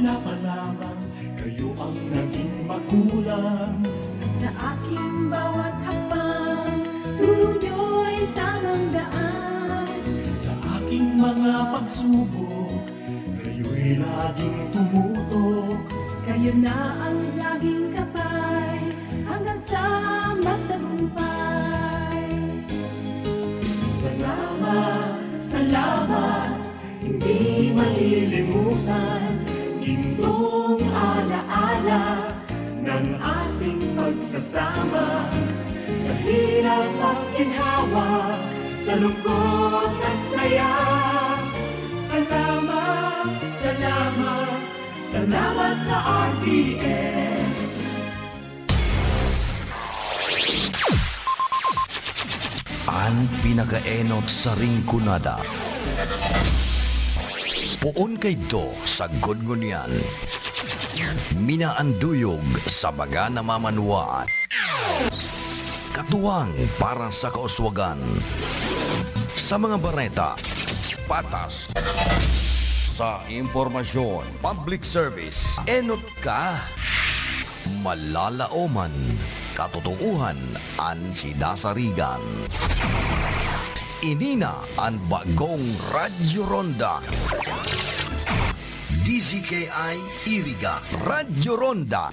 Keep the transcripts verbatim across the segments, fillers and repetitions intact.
Dapat lamang kayo ang naging magulang. Sa aking bawat hakbang, turo niyo'y tamang daan. Sa aking mga pagsubok, kayo'y laging tumutok. Kayo na ang laging kapay, hanggang sa magtagumpay. Salamat, salamat, hindi malilimutan itong alaala ng ating pagsasama. Sa hirap at ginhawa, sa lungkot at saya. Salamat, salamat, salamat sa R T N. An pinakaenot sa Rinconada. Poon kaidto sagkod ngunyan. Minaanduyog sa mga namamanwaan. Katuwang para sa kauswagan. Sa mga bareta, patas. Sa impormasyon, public service, enot ka. Malalaoman, katotoohan an sinasarigan. Ini na an bagong Radyo Ronda. D Z K I Iriga, Radyo Ronda.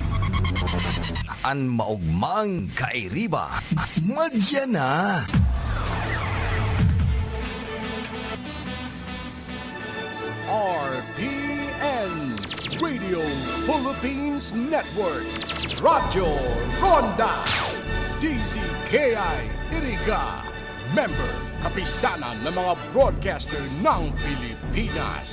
An maogmang kairiba, madya na. R P N, Radio Philippines Network, Radyo Ronda, D Z K I Iriga, member, Kapisanan ng mga Broadcaster ng Pilipinas.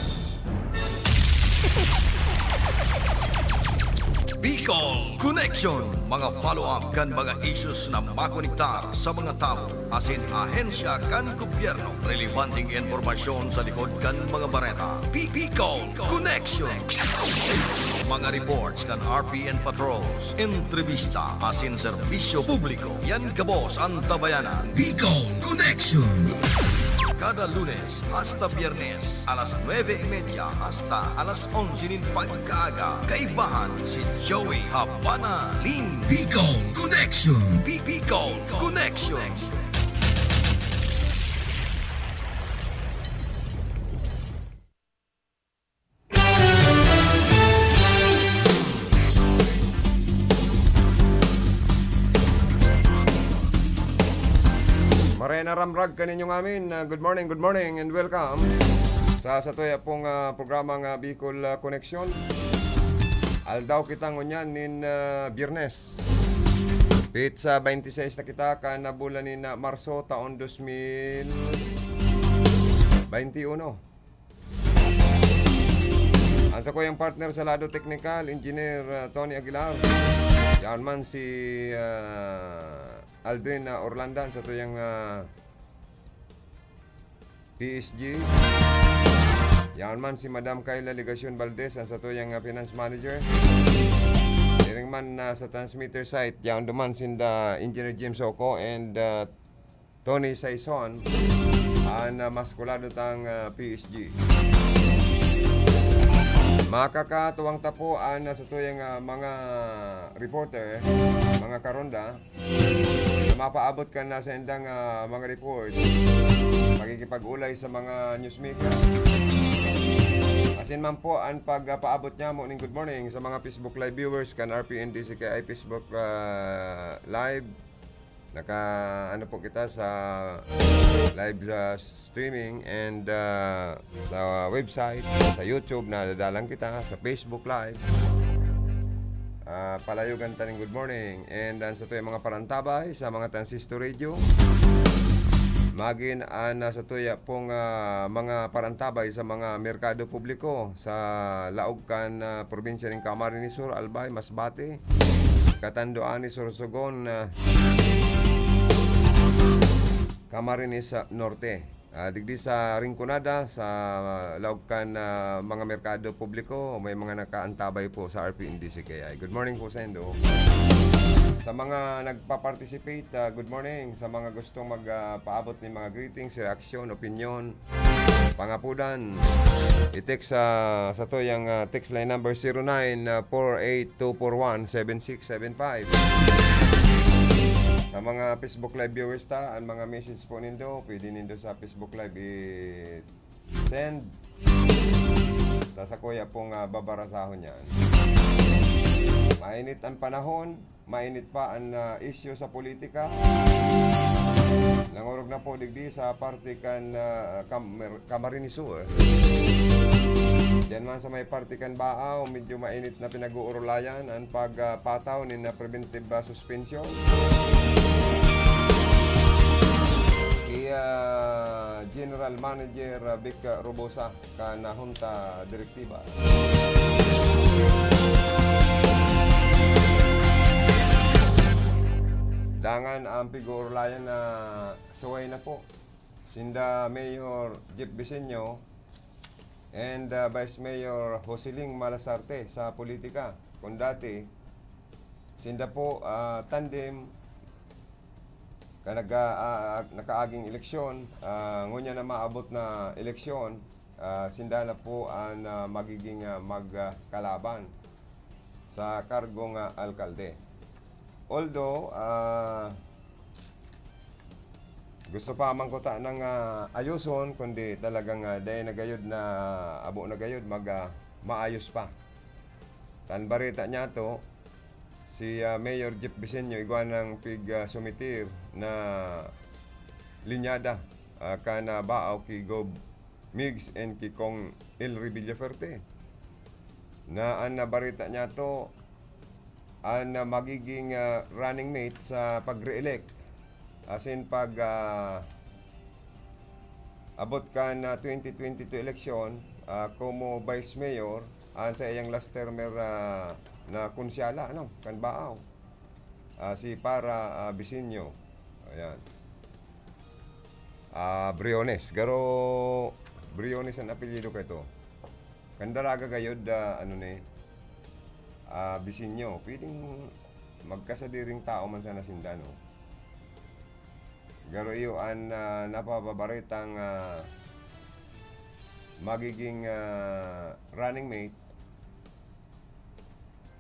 Bicol Connection, mga follow-up kan mga issues na makonektar sa mga tawo asin ahensya kan gobyerno, relebanteng impormasyon sa likod kan mga bareta. Bi-, Bicol Connection. Mga reports kan R P N patrols, entrevista asin serbisyo publiko. Yan gabos an tabayanan. Bicol Connection. Kada Lunes hasta Biyernes, alas nuebe y media hasta alas onse nin pagkaaga, kaibahan si Joey Habana Lin. Bicol Connection. Bi-, Bicol Connection. Maray na ramrag kaninyo ngamin. Ah, good morning, good morning, and welcome sa satuya pong, ah, programang, ah, Bicol, ah, Connection. Aldaw kita ngunyan nin, ah, Biyernes. Petsa twenty-six na kita kan, ah, bulan nin, ah, Marso, taon dos mil veintiuno. Ang sakuyang partner sa lado teknikal, Engineer, ah, Tony Aguilar. Yaon man si, ah, Aldrin, ah, Orlando, ang satuyang, ah, P S G. Yaon man si Madam Kayla Legacion Valdez, ang satuyang, ah, finance manager. Siring man, ah, sa transmitter site, yaon duman sinda Engineer Jim Soco and, ah, Tony Saison, an, ah, maskulado tang, ah, P S G. Makakatuwang ta po an, ah, satuyang, ah, mga reporter, mga karonda, na mapaabot kan, ah, saindang, ah, mga report, pakikipag-olay sa mga newsmaker. Asin man po an pagpaabot niamo ning good morning sa mga Facebook Live viewers kan R P N D C K I Facebook, ah, Live. Naka, ano po kita sa live, ah, streaming and, ah, sa website, sa YouTube, nadadalan kita, sa Facebook Live. Ah, palayogan ta ning good morning. And ang satuyang mga parantabay sa mga transistor radio. Magin an, ah, satuya pong, ah, mga parantabay sa mga merkado publiko sa laog kan, ah, probinsya ning Camarines Sur, Albay, Masbate, Catanduanes, Sorsogon, ah, Camarines, ah, Norte. Ah, digdi sa Rinconada, sa laog kan, ah, mga merkado publiko, may mga nakaantabay po sa R P N D C K I. Good morning po sa indo. Sa mga nagpa-participate, ah, good morning. Sa mga gustong mag, ah, paabot ni mga greetings, reaksyon, opinyon, pangapudan, i-text sa, sa to yang, ah, text line number zero nine four eight two four one seven six seven five. Sa mga Facebook Live viewers ta, ang mga message po nindo, pwede nindo sa Facebook Live i-send. Ta sa kuya pong, ah, babarasahon yan. Mainit ang panahon, mainit pa ang, ah, isyu sa politika. Nangorog na po digdi sa parte kan, ah, Camer-, Camarines Sur. Diyan man sa may parte kan Baao, medyo mainit na pinag-uurulayan ang pag, ah, pataw ni na preventive, ah, suspension. Ki, ah, General Manager, ah, Vic Robosa, kan, ah, Junta Direktiba. Dangan ang pig-uurulayan na suway na po. Sinda Mayor Jeff Bisenyo and, ah, Vice Mayor Joseling Malasarte sa politika. Kung dati, sinda po, ah, tandem, ka nag-, ah, ah, nakaaging eleksyon, ah, ngunyan na maabot na eleksyon, ah, sinda na po ang, ah, magiging, ah, magkalaban sa kargong, ah, alkalde. Although, ah, gusto pa man kuta nang, ah, ayoson, kundi talagang, ah, dai na gayod na, abo na gayod, mag, ah, maayos pa. Tan bareta niyato, si, ah, Mayor Jeff Bisenyo igwa nang pig, ah, sumitir na linyada, ah, kan, ah, Baao ki Gov Migs and ki Cong Elry Villafuerte, na an, ah, bareta niyato, an, ah, magiging, ah, running mate sa pag-re-elect, asin pag, ah, abot kan, ah, twenty twenty-two eleksyon, ah, komo Vice Mayor, an saiyang last termer, ah, na konsyala, ano, kan Baao, ah, si Para, ah, Bisinyo. Ayan. Ah, Briones. Garo Briones an apelyido kaito. Kan daraga gayod, ah, ano ni, ah, Bisinyo. Pwedeng magkasadiring tao man sana sinda, no? Garo iyo an, ah, napapabaretang, ah, magiging, ah, running mate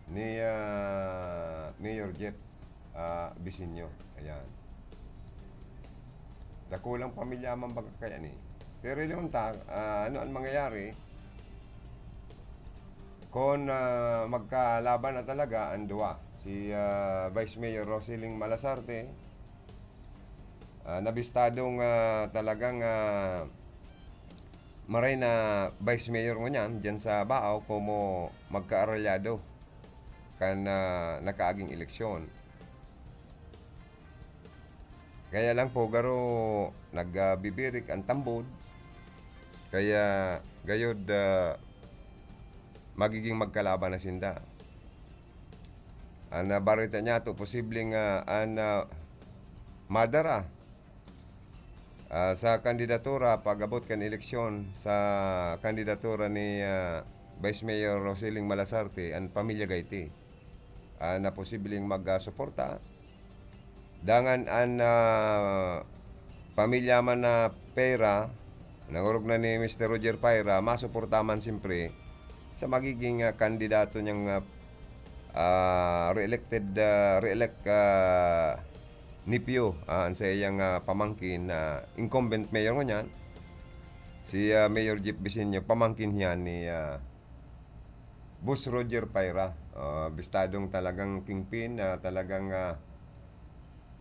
ni, ah, Mayor Jeff, ah, Bisinyo. Ayan. Dakulang pamilya man baga kaya ni. Pero yun ta, ah, ano ang mangyayari kung, ah, magkalaban na talaga ang duwa? Si, ah, Vice Mayor Roseling Malasarte, ah, nabistadong, ah, talagang, ah, maray na Vice Mayor ngunyan dyan sa Baao komo magkaaralyado kan, ah, nakaaging eleksyon. Kaya lang po, garo nagbibirik an tambod, kaya gayod, ah, magiging magkalaban na sinda. An, ah, bareta niyato, posibleng, ah, an, ah, madara, ah, sa kandidatura, pag-abot kan eleksyon, sa kandidatura ni, ah, Vice Mayor Roseling Malasarte, an pamilya Gaiti, ah, na posibleng mag, ah, suporta. Dangan an, ah, pamilya man na Pera, nangorog na ni Mister Roger Paira, masuporta man siyempre sa magiging, ah, kandidato niyang, ah, ah, re-elected, ah, re-elect, ah, nephew, ah, an saiyang, ah, pamangkin na incumbent mayor ngunyan, si, ah, Mayor Jeff Bisinyo, pamangkin niya ni, ah, Boss Roger Paira. Ah, bistadong talagang kingpin, ah, talagang, ah,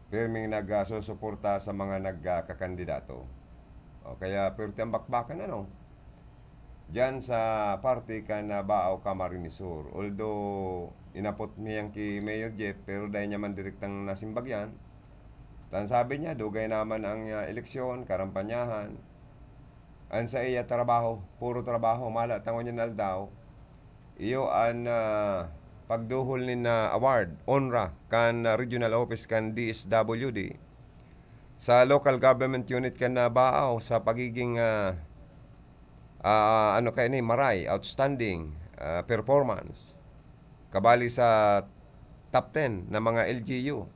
pirming nag, ah, susuporta sa mga nagkakandidato. O, kaya pirti ang bakbakan, ano? Diyan sa parte kan, ah, Baao, Camarines Sur. Although, inapot niya yan ki Mayor Jeff, pero dai niya man direktang nasimbag yan. Tan sabi niya, dugay naman ang, ah, eleksyon, karampanyahan. An saiya trabaho, puro trabaho, mala ta ngunyan aldaw, iyo an, ah, pagduhol nin, ah, award, onra, kan, ah, regional office kan D S W D. sa local government unit kan, ah, Baao sa pagiging, ah, ah, ano kaini, maray, outstanding, ah, performance. Kabali sa top ten na mga L G U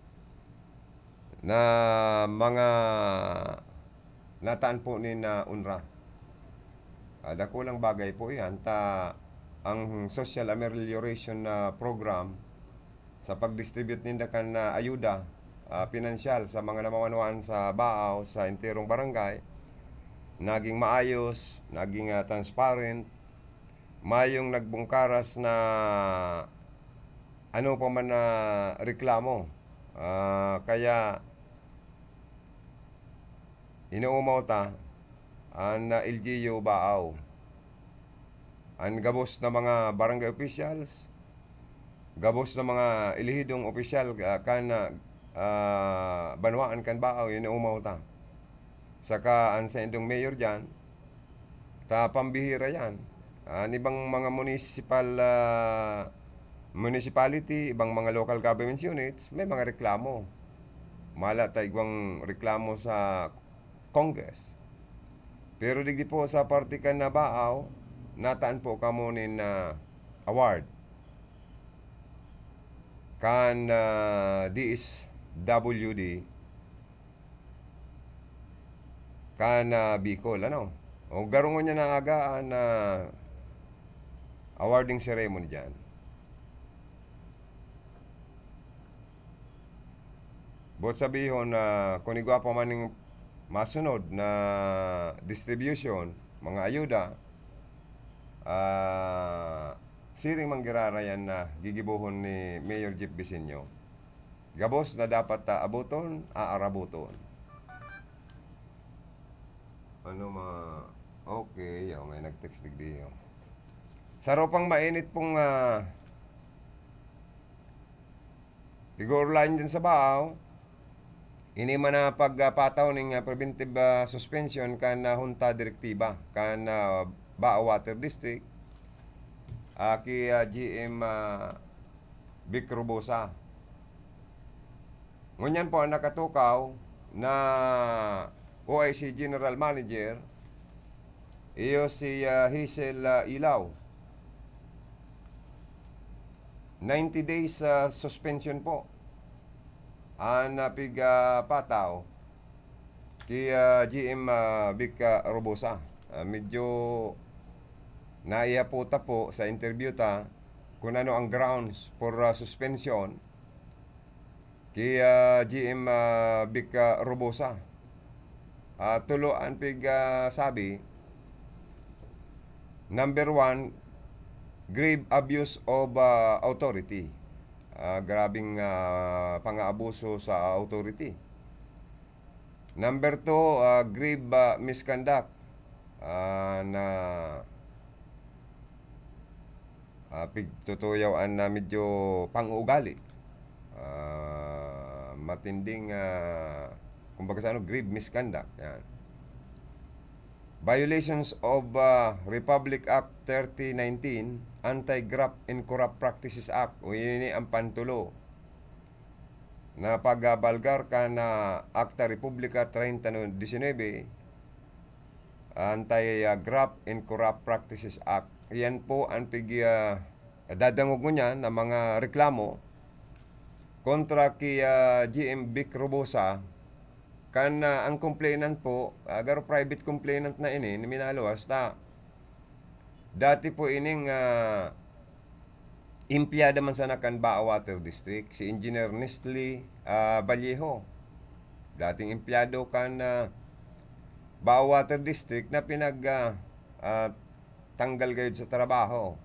na mga nataan po nin, ah, UNRRA. Ah, dakulang bagay po iyan ta ang social amelioration na program sa pag-distribute ninda kan, ah, ayuda, ah, pinansyal sa mga namamanwaan sa Baao, sa enterong barangay, naging maayos, naging, ah, transparent, mayong nagbungkaras na ano pa man na reklamo. Ah, kaya inuumaw ta an, ah, L G U Baao. An gabos na mga barangay officials, gabos na mga elehidong opisyal, ah, kan, ah, ah, banwaan kan Baao, inuumaw ta. Saka an saindong mayor diyan, ta pambihira yan. An ibang mga municipal, ah, municipality, ibang mga local government units, may mga reklamo. Mala ta igwang reklamo sa Congress. Pero digdi po sa parte kan Baao, nataan po kamo nin, ah, award kan, ah, D S W D, kan, ah, Bicol, ano? O, garo ngunyan na aga an, ah, awarding ceremony diyan. Boot sabihon na kun igwa pa man ning masunod na distribution, mga ayuda, ah, siring man giraray an, ah, gigibohon ni Mayor Jeff Bisinio. Gabos na dapat ta aboton, aaraboton. Ano ma-, okay, oh, may nag-text digdi, oh. Saro pang mainit pong, ah, igurulayan dyan sa Baao. Ini man na pagpataw ning, ah, preventive, ah, suspension kan, ah, Junta Direktiba kan, ah, Baao Water District, ah, ki, ah, G M, ah, Vic Robosa. Ngunyan po ang nakatukaw na O I C General Manager, iyo si, ah, Hazel, ah, Ilaw. Ninety days, ah, suspension po an, ah, pig, ah, pataw ki, ah, G M, ah, Vic, ah, Robosa. Ah, medyo naiya po ta po sa interview ta kung ano ang grounds for, ah, suspension ki, ah, G M, ah, Vic, ah, Robosa. Ah, tulo an pig, ah, sabi. Number one, grave abuse of, ah, authority. Ah, grabeng, ah, pang-aabuso sa authority. Number two, ah, grave, ah, misconduct, ah, na, ah, pigtutuyawan na medyo pang-uugali. Ah, matinding, ah, kumbaga sa ano, grave misconduct. Yan. Violations of, ah, Republic Act thirty nineteen, Anti-Graft and Corrupt Practices Act, o ini ang pantulo na pagbalgar kan, ah, Acta Republica treinta diecinueve, Anti-, ah, Graft and Corrupt Practices Act. Iyan po ang pig-, ah, dadangog ngunyan na mga reklamo kontra ki, ah, G M Vic Robosa. Kan, ah, ang complainant po, ah, garo private complainant na ini, ni minaluwas ta. Dati po ining, ah, empleyado man sana kan Baao Water District, si Engineer Nestle, ah, Vallejo. Dating empleyado kan, ah, Baao Water District na pinag, ah, ah, tanggal gayod sa trabaho.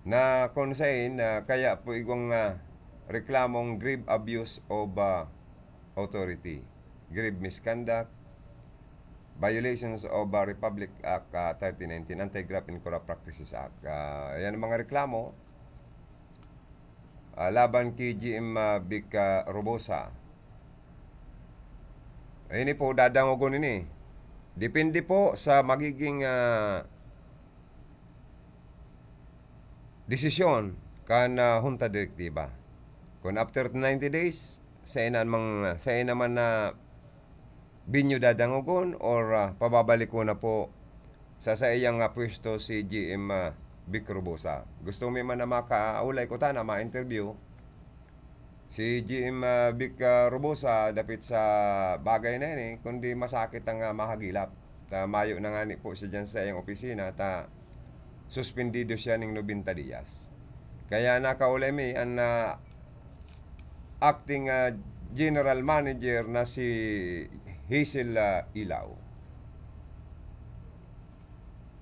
Na kung sain, ah, kaya po igwang, ah, reklamong grave abuse of, ah, authority, grave misconduct, violations of, ah, Republic Act, ah, thirty nineteen, Anti-Graft and Corrupt Practices Act. Ah, yan ang mga reklamo, ah, laban ki G M, ah, Vic, ah, Robosa. Ini po, dadangogon ini. Depende po sa magiging, ah, desisyon kan, ah, Junta Direktiba. Kung after ninety days, saen na mang, saen naman na binyo dadangogon or, ah, pababalikon na po sa saiyang, ah, pwesto si G M, ah, Vic Robosa. Gusto mi man na makaulay ko tana, ma-interview si G M, ah, Vic, ah, Robosa dapit sa bagay na ini, kundi masakit ang, ah, mahagilap. Ta mayo na ngani po siya diyan sa iyang opisina, ta suspendido siya ning nobenta dias. Kaya nakaulay mi an, ah, acting, ah, general manager na si Hazel, ah, Ilaw.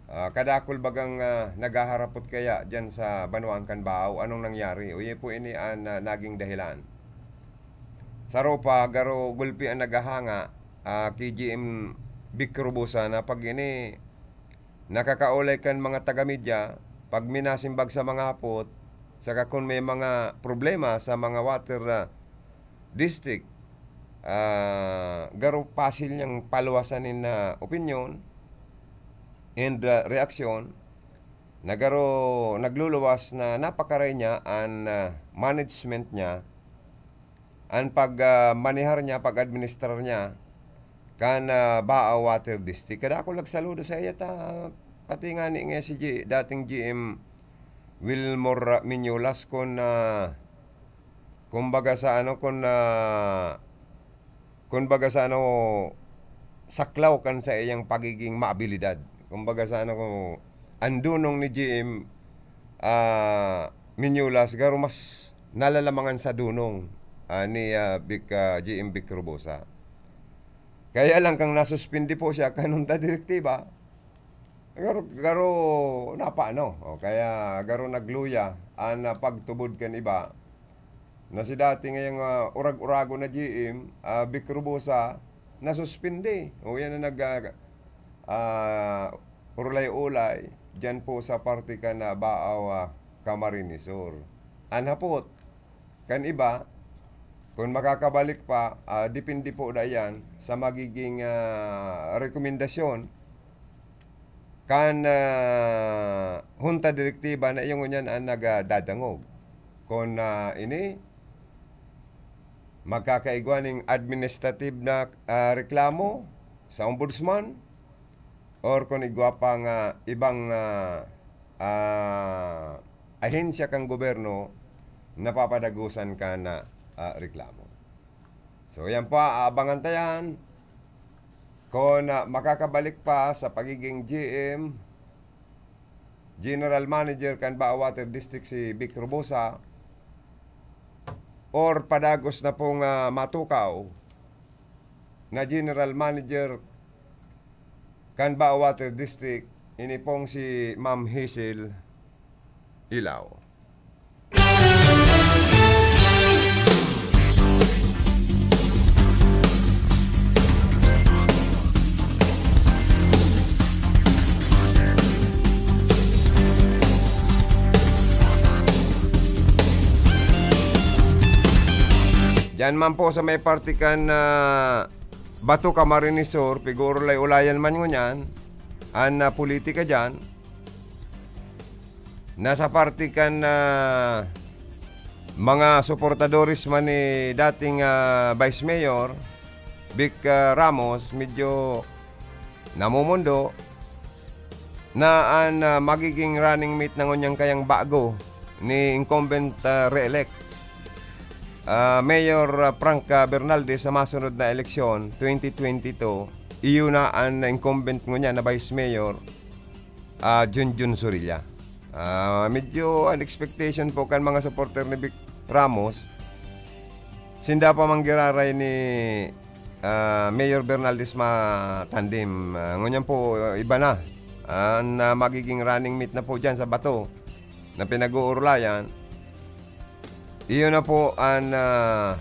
Ah, kadakul bagang, ah, naghaharapot kaya diyan sa banwaan kan Baao? Anong nangyari? O, iyan po ini an, ah, naging dahilan. Saro pa, garo gulpi an naghahanga, ah, ki G M Vic Robosa na pag ini nakakaulay kan mga taga-media, pag minasimbag sa mga hapot, saka kun may mga problema sa mga water, ah, district, ah, garo pasil niyang paluwasan nin, ah, opinyon and, ah, reaksyon na garo nagluluwas na napakaray niya an, ah, management niya, an pag, ah, manehar niya, pag-administrar niya kan, ah, Baao Water District. Kadakul nagsaludo saiya ta, pati ngani nga si G-, dating G M Wilmor Miñolas kun, ah, kumbaga sa ano, kun, ah, kumbaga sa ano, saklaw kan saiyang pagiging maabilidad. Kumbaga sa ano, kun an dunong ni G M, ah, Miñolas, garo mas nalalamangan sa dunong, ah, ni, ah, Vic, ah, G M Vic Robosa. Kaya lang kan nasuspindi po siya kan junta direktiba, garo, garo napaano, o kaya garo nagluya an, ah, pagtubod kan iba na si dati ngayang, ah, urag-uragon na G M, ah, Vic Robosa, nasuspindi. O yan ang nag, ah, ah, urulay-ulay diyan po sa parte kan, ah, Baao, ah, Camarines Sur. An hapot kan iba, kun makakabalik pa, ah, depende po na yan sa magiging, ah, rekomendasyon kan, ah, junta direktiba na iyo ngunyan an nagadadangog. Kun, ah, ini, magkakaigwa ning administrative na, ah, reklamo sa ombudsman, or kun igwa pang, ah, ibang, ah, ah, ahensya kan gobyerno na papadagosan kan, ah, ah, reklamo. So, yan po, aabangan ta yan. Kun, ah, makakabalik pa sa pagiging G M, General Manager kan Baao Water District si Vic Robosa, or padagos na pong, ah, matukaw na General Manager kan Baao Water District, ini pong si Ma'am Hazel Ilaw. Diyan man po sa may parte kan, ah, Bato, Camarines Sur, pig-uulay-ulayan man ngunyan an, ah, politika diyan. Nasa parte kan, ah, mga suportadores man ni dating, ah, Vice Mayor Vic, ah, Ramos, medyo namumundo na an, ah, magiging running mate na ngunyan kayang bago ni incumbent, ah, re-elect, ah, Mayor, ah, Frank, ah, Bernaldez sa masunod na eleksyon, twenty twenty-two. Iyo na an incumbent ngunyan na Vice Mayor, ah, Junjun Zorilla. Ah, medyo an expectation po kan mga supporter ni Vic Ramos, sinda pa man giraray ni, ah, Mayor Bernaldez ma-tandem. Ah, ngunyan po, iba na. An, ah, magiging running mate na po diyan sa Bato na pinag-uurulayan, iyo na po an, ah,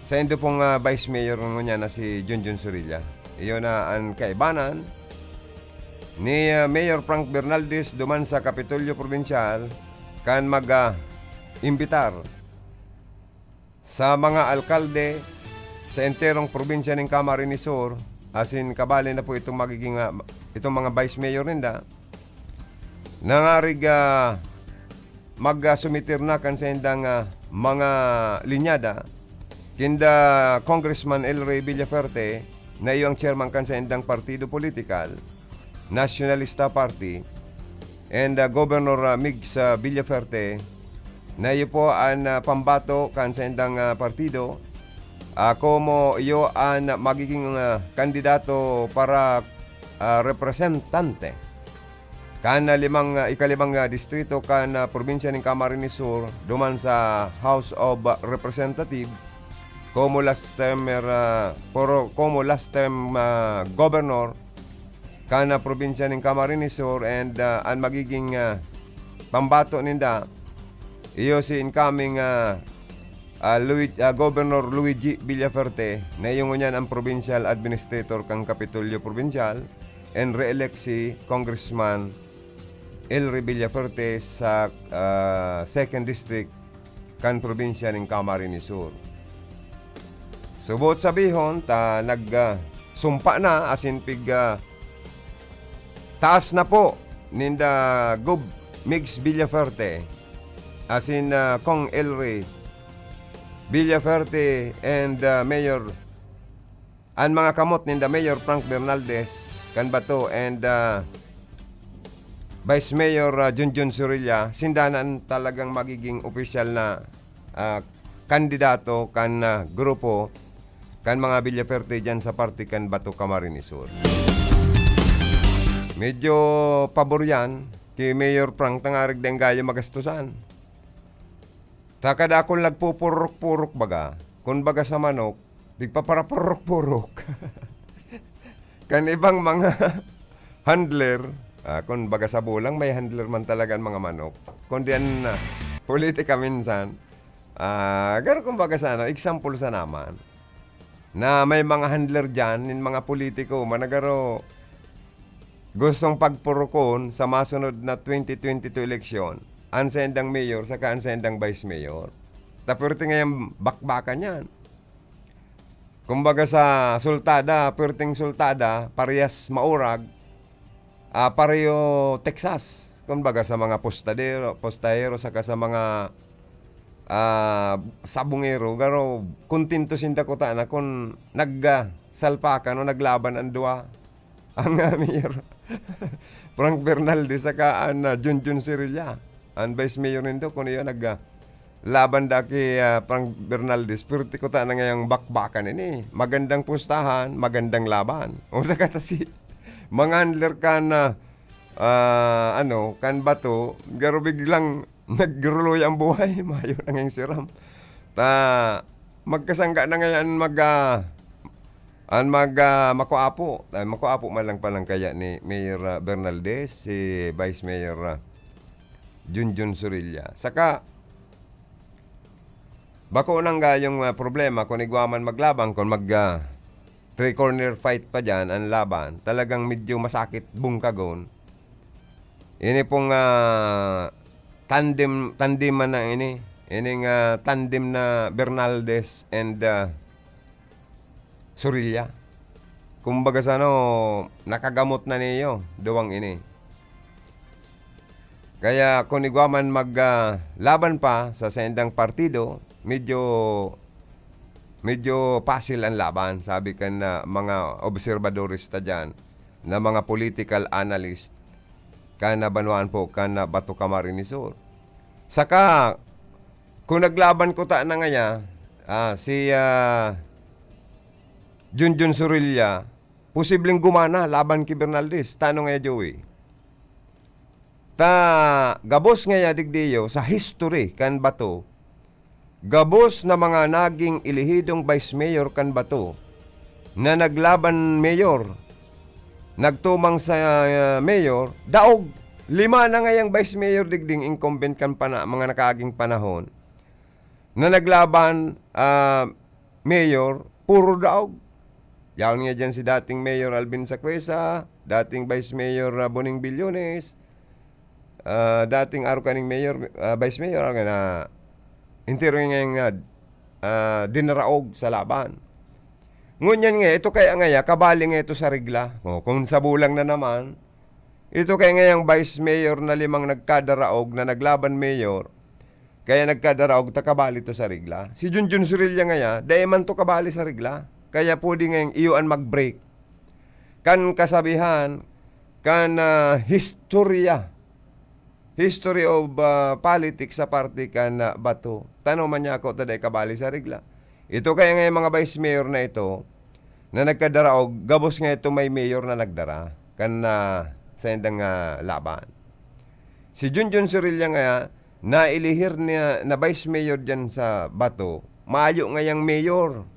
saindo pong, ah, Vice Mayor ngunyan na si Junjun Zorilla. Iyo na an kaibanan ni, ah, Mayor Frank Bernaldez duman sa Kapitolyo Probinsyal kan mag, ah, imbitar sa mga alkalde sa enterong probinsya nin Camarines Sur, asin kabali na po itong magiging, ah, itong mga vice mayor ninda, nangarig, ah, mag, ah, sumitir na kan saindang, ah, mga linyada kinda Congressman El Rey Villafuerte, na iyo ang chairman kan saindang partido politikal, Nationalista Party, and, ah, Governor, ah, Migs, ah, Villafuerte, na iyo po an, ah, pambato kan saindang, ah, partido, ah, komo iyo an magiging, ah, kandidato para, ah, representante kan, ah, limang, ah, ikalimang, ah, distrito kan, ah, probinsya nin Camarines Sur duman sa House of, ah, Representative, komo last term, ah, poro-, komo last term, ah, governor kan, ah, probinsya nin Camarines Sur, and, ah, an magiging, ah, pambato ninda, iyo si incoming, ah, ah, Luis-, ah, Governor Luigi Villafuerte, na iyo ngunyan an provincial administrator kan Kapitolyo Provincial, and re-elect si Congressman El Rey Villafuerte sa, ah, second district kan probinsya nin Camarines Sur. So, boot sabihon, ta nag, ah, sumpa na, asin pig, ah, taas na po ninda Gov Migs Villafuerte, asin, ah, Cong El Rey Villafuerte and, ah, Mayor, an mga kamot ninda Mayor Frank Bernaldez kan Bato and, ah, Vice Mayor, ah, Junjun Surilla, sinda na an talagang magiging opisyal na, ah, kandidato kan, ah, grupo kan mga Villafuerte diyan sa parte kan Bato, Camarines Sur. Medyo pabor yan ki Mayor Frank, tangarig dai gayo magastusan. Ta kada kun nagpupurok-purok baga, kun baga sa manok, tigpaparapurok-purok. Kan ibang mga handler, ah, kun baga sa bulang, may handler man talaga an mga manok. Kundi an, ah, politika minsan, ah, garo kun baga sa ano, example sana man, na may mga handler diyan, nin mga politiko, man na garo gustong pagpurukon sa masunod na twenty twenty-two eleksyon, an saindang mayor saka an saindang vice mayor. Ta puwerte ngayang bakbakan yan. Kumbaga sa sultada, puwerteng sultada, parehas maurag, ah, pareho Texas. Kumbaga sa mga postadero, postahero saka sa mga, ah, sabongero, garo kontento sinda kutana kun nag, ah, salpakan o naglaban an duwa. Ang, ah, Mayor Frank Bernaldez saka an, ah, Junjun Sirilla, an Vice Mayor nindo, kun iyo nag, ah, laban da ki, ah, Frank Bernaldez, puwerte kutana ngayang bakbakan ini. Magandang pustahan, magandang laban. O, saka ta si mga handler kan, ah, ah, ano, kan Bato, garo biglang nagruloy ang buhay, mayo na ngayang siram. Ta, magkasangga na ngayon mag, ah, an mag, ah, makuapo. Ay, makuapo man lang palang kaya ni Mayor, ah, Bernaldez, si Vice Mayor, ah, Junjun Surilla. Saka, bako nang gayong, ah, problema kun igwa man maglaban, kun mag, ah, three corner fight pa diyan an laban, talagang medyo masakit bungkagon. Ini pong, ah, tandem, tandem man na ini. Ining, ah, tandem na Bernaldez and, ah, Surilla. Kumbaga sa ano, nakagamot na niyo, duwang ini. Kaya kun igwa man mag, ah, laban pa sa saindang partido, medyo, medyo pasil an laban, sabi kan, ah, mga obserbadores ta diyan, na mga political analyst kan, ah, banwaan po kan, ah, Bato Camarines Sur. Saka, kun naglaban kutana ngaya, ah, si, ah, Junjun Surilla, posibleng gumana laban ki Bernaldez. Tano ngaya, Joey? Ta gabos ngaya digdiyo sa history kan Bato, gabos na mga naging elehidong vice mayor kan Bato na naglaban mayor, nagtumang sa, ah, mayor, daog. Lima na ngayang vice mayor digding incumbent kan pana-, mga nakaaging panahon na naglaban, ah, mayor, puro daog. Yaon nga diyan si dating Mayor Alvin Sacuesa, dating Vice Mayor, ah, Boning Billones, ah, dating arog kaning mayor, ah, vice mayor, arog na entero nga, nga, ah, dinaraog sa laban. Ngunyan nga, ito kaya ngaya, kabali nga ito sa regla. O, kung sa bulang na naman, ito kaya ngayang vice mayor na limang nagkadaraog na naglaban mayor, Kaya nagkadaraog ta kabali to sa regla. Si Junjun Sorilla ngaya, dai man to kabali sa regla. Kaya pwede ngayang iyo an mag-break. Kan kasabihan, kan, ah, historya, history of, ah, politics sa parte kan, ah, Bato. Tano man niya ako ta dai kabali sa regla. Ito kaya nga yung mga vice mayor na ito, na nagkadaraog, gabos nga ito may mayor na nagdara kan, ah, sa indang, ah, laban. Si Junjun Sorilla nga nailihir niya na vice mayor diyan sa Bato, mayo ngayang mayor.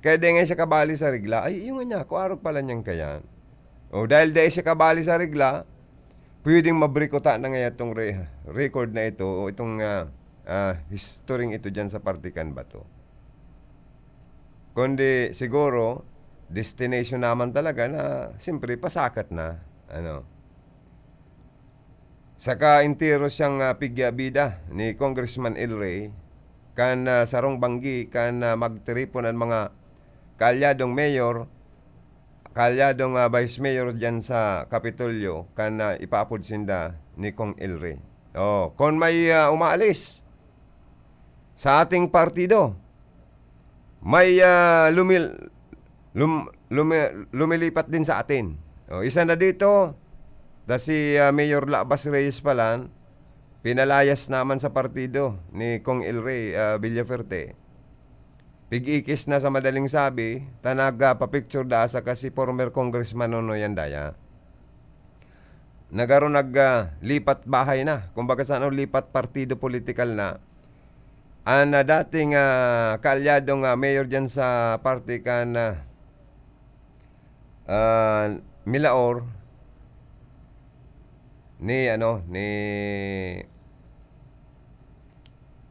Kaya di nga siya kabali sa regla. Ay, iyo nga niya, kung arog pala niyang kayan. O, dahil di siya kabali sa regla, pwedeng mabrikuta na nga itong re-, record na ito o itong, ah, ah, historyng ito diyan sa parte kan Bato. Kundi siguro, destination naman talaga na, siyempre, pasakat na. Ano? Saka entero siyang, ah, pigyabida ni Congressman El Rey, kan, ah, sarong banggi, kan, ah, magtiripon an mga kaalyadong mayor, kaalyadong, ah, vice mayor diyan sa Kapitolyo, kan, ah, ipaapod sinda ni Cong El Rey. Oh, kun may, ah, umaalis sa ating partido, may, ah, lumil-, lum-, lumi-, lumilipat din sa atin. Oh, isa na dito, da si, ah, Mayor Labas Reyes pala, pinalayas naman sa partido ni Cong El Rey, ah, Villafuerte. Pig-ikis na sa madaling sabi, ta nagpa-picture da saka si former Congressman Nonoy Andaya. Nagaro nag, ah, lipat bahay na. Kumbaga sa ano, lipat partido politikal na. An, ah, dating, ah, kaalyadong, ah, mayor diyan sa parte kan, ah, ah, Milaor, ni ano, ni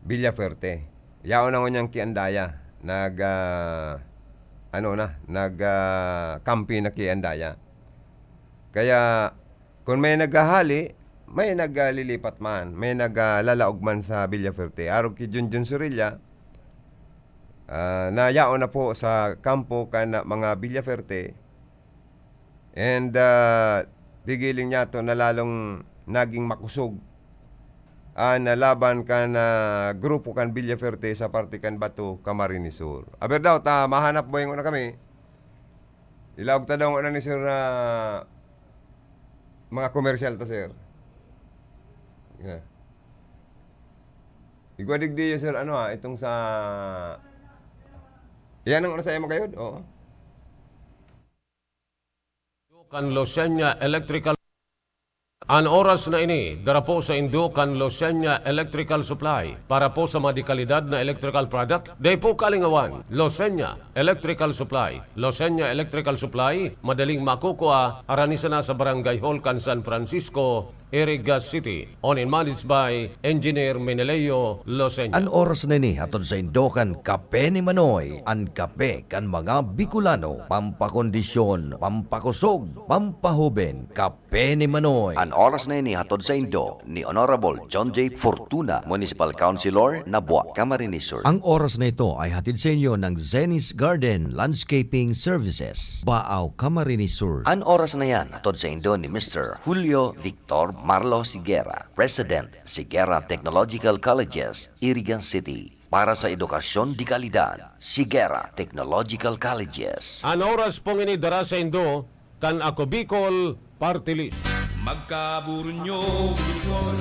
Villafuerte. Yaon na ngunyan ki Andaya. Nag, ah, ano na, nag, ah, kampi na ki Andaya. Kaya, kun may naghahali, may naglilipat man, may nag, ah, lalaog man sa Villafuerte. Arog ki Junjun Sorilla, ah, na yaon na po sa kampo kan mga Villafuerte. And, ah, pigiling niya to na lalong naging makusog an laban kan, ah, grupo kan Villafuerte sa parte kan Bato, Camarines Sur. Aber daw, ta mahanap buhay ngona kami. Ilaog ta daw ngona ni Sir na mga komersyal ta, sir. Yeah. Igwa digdi, sir, ano, ah, itong sa, iyan ang ano sa iyo magayod? Oo. Kan Losenya Electrical. An oras na ini, dara po saindo kan Losenya Electrical Supply. Para po sa mga dekalidad na electrical product, dai po kalingawan. Losenya Electrical Supply. Losenya Electrical Supply, madaling makukua, harani sana sa Barangay Hall kan San Francisco, Iriga City. Owned and managed by Engineer Meneleo Losenya. An oras na ini hatod saindo kan Kape ni Manoy, an kape kan mga Bicolano, pampakondisyon, pampakusog, pampahoben, Kape ni Manoy. An oras na ini hatod saindo ni Honorable John J Fortuna, Municipal Councilor, Nabua, Camarines Sur. Ang oras na ito ay hatid sa inyo ng Zenny's Garden Landscaping Services, Baao, Camarines Sur. An oras na yan hatod saindo ni Mister Julio Victor Marlo Sigera, President, Sigera Technological Colleges, Iriga City. Para sa edukasyon de kalidad, Sigera Technological Colleges. An oras pong ini dara saindo kan Ako Bicol Party List. Magkaburunyo, Bicol.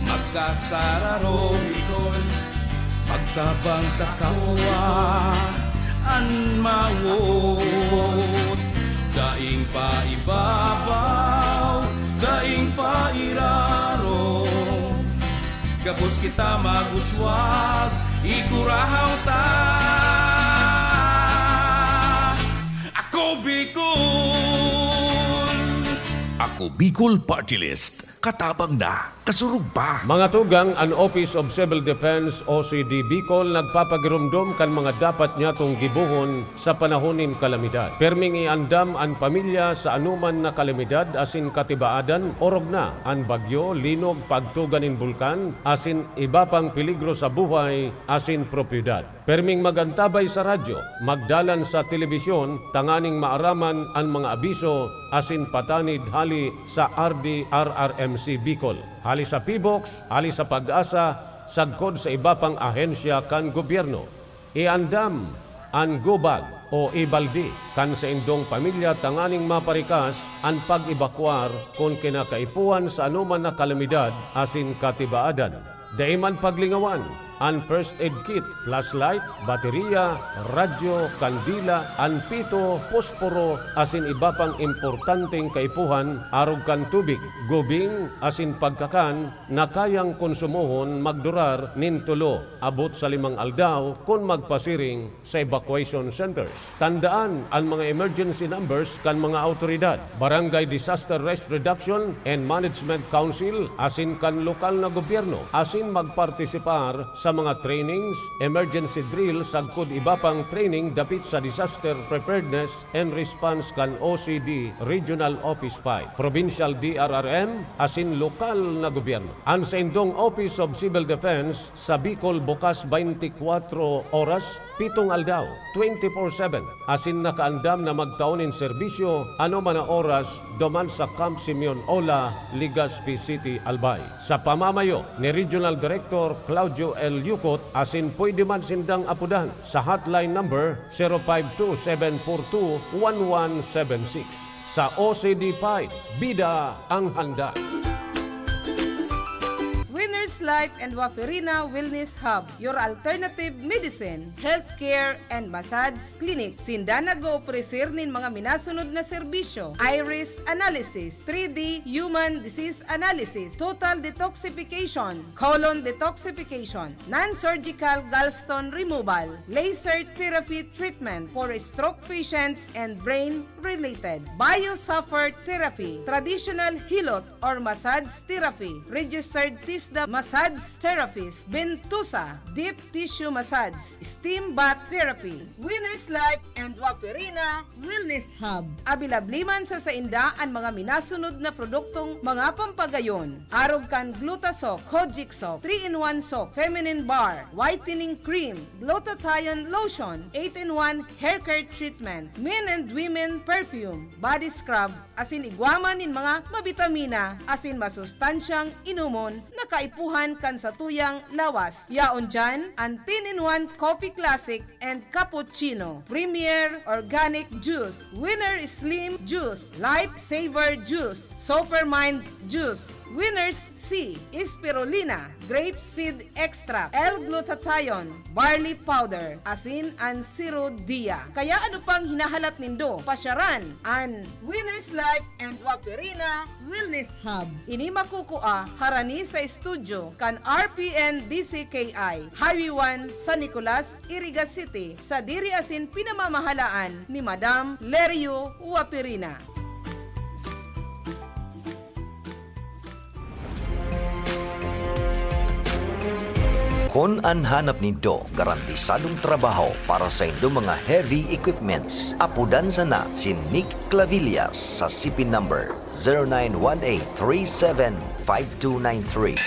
Magkasararo, Bicol. Magtabang sa kapwa, an mawot. Daing pa ibabaw, daing pa irarom. Gabos kita mag-uswag, igkurahaw ta. Ako Bicol! Ako Bicol Party List. Katabang na, kasurog pa. Mga tugang, an Office of Civil Defense, O C D Bicol, nagpapagiromdom kan mga dapat nyatong gibohon sa panahon nin kalamidad. Pirming iandam an pamilya sa anoman na kalamidad asin katibaadan, orog na an bagyo, linog, pagtuga nin bulkan, asin iba pang peligro sa buhay asin propiedad. Pirming mag-antabay sa radyo, magdalan sa telebisyon tanganing maaraman an mga abiso asin patanid hali sa R D R R M C Bicol, hali sa PHIVOLCS, hali sa PAGASA, sagkod sa iba pang ahensya kan gobyerno. Iandam an gubag o ibaldi kan saindong pamilya tanganing maparikas an pag-ebakwar kun kinakaipuhan sa anoman na kalamidad asin katibaadan. Dai man paglingawan an first aid kit, flashlight, baterya, radyo, kandila, an pito, posporo, asin iba pang importanteng kaipuhan arog kan tubig, gubing, asin pagkakan na kayang konsumohon magdurar nin tulo abot sa limang aldaw kun magpasiring sa evacuation centers. Tandaan an mga emergency numbers kan mga awtoridad. Barangay Disaster Risk Reduction and Management Council asin kan lokal na gobyerno, asin magpartisipar sa mga trainings, emergency drill sagkod iba pang training dapit sa disaster preparedness and response kan O C D Regional Office five, Provincial D R R M, asin lokal na gobyerno. An saindong Office of Civil Defense sa Bicol bukas twenty-four oras, pitong aldaw, twenty-four seven, asin nakaandam na magtao nin serbisyo anoman na oras duman sa Camp Simeon Ola, Legazpi City, Albay. Sa pamamayo ni Regional Director Claudio L. Yucot, asin pwede man sindang apodan sa hotline number zero five two seven four two one one seven six. Sa O C D five, bida ang handa. Winners Life and Waferina Wellness Hub, your alternative medicine, healthcare, and massage clinic. Sinda nag-oofreser nin mga minasunod na serbisyo: iris analysis, three D human disease analysis, total detoxification, colon detoxification, non-surgical gallstone removal, laser therapy treatment for stroke patients and brain-related, biosuffer therapy, traditional hilot or massage therapy, registered TISDA massage therapist, ventosa, deep tissue massage, steam bath therapy, Winners Life and Waperina Wellness Hub. Abilabli man sa sainda an mga minasunod na produktong mga pampagayon, arog kan Glutasoc, Kojic Soap, three-in-one Soap, Feminine Bar, Whitening Cream, Glutathione Lotion, eight-in-one Hair Care Treatment, Men and Women Perfume, Body Scrub, asin igwa man nin mga mabitamina asin masustansyang inomon na kaipuhan kan satuyang lawas. Yaon diyan an ten-in-one Coffee Classic and Cappuccino, Premier Organic Juice, Winner Slim Juice, Life Saver Juice, Supermind Juice, Winner's C, Spirulina, Grape Seed Extract, L-Glutathione, Barley Powder, asin an Siro Dia. Kaya ano pang hinahalat nindo? Pasyaran an Winner's Life and Waperina Wellness Hub. Ini makukua harani sa estudyo kan R P N D C K I, Highway one, San Nicolas, Iriga City, sadiri asin pinamamahalaan ni Madam Lerio Waperina. Kun an hanap nindo garantisadong trabaho para sa indong mga heavy equipments, apodan sana si Nick Clavillas sa C P number zero nine one eight three seven five two nine three.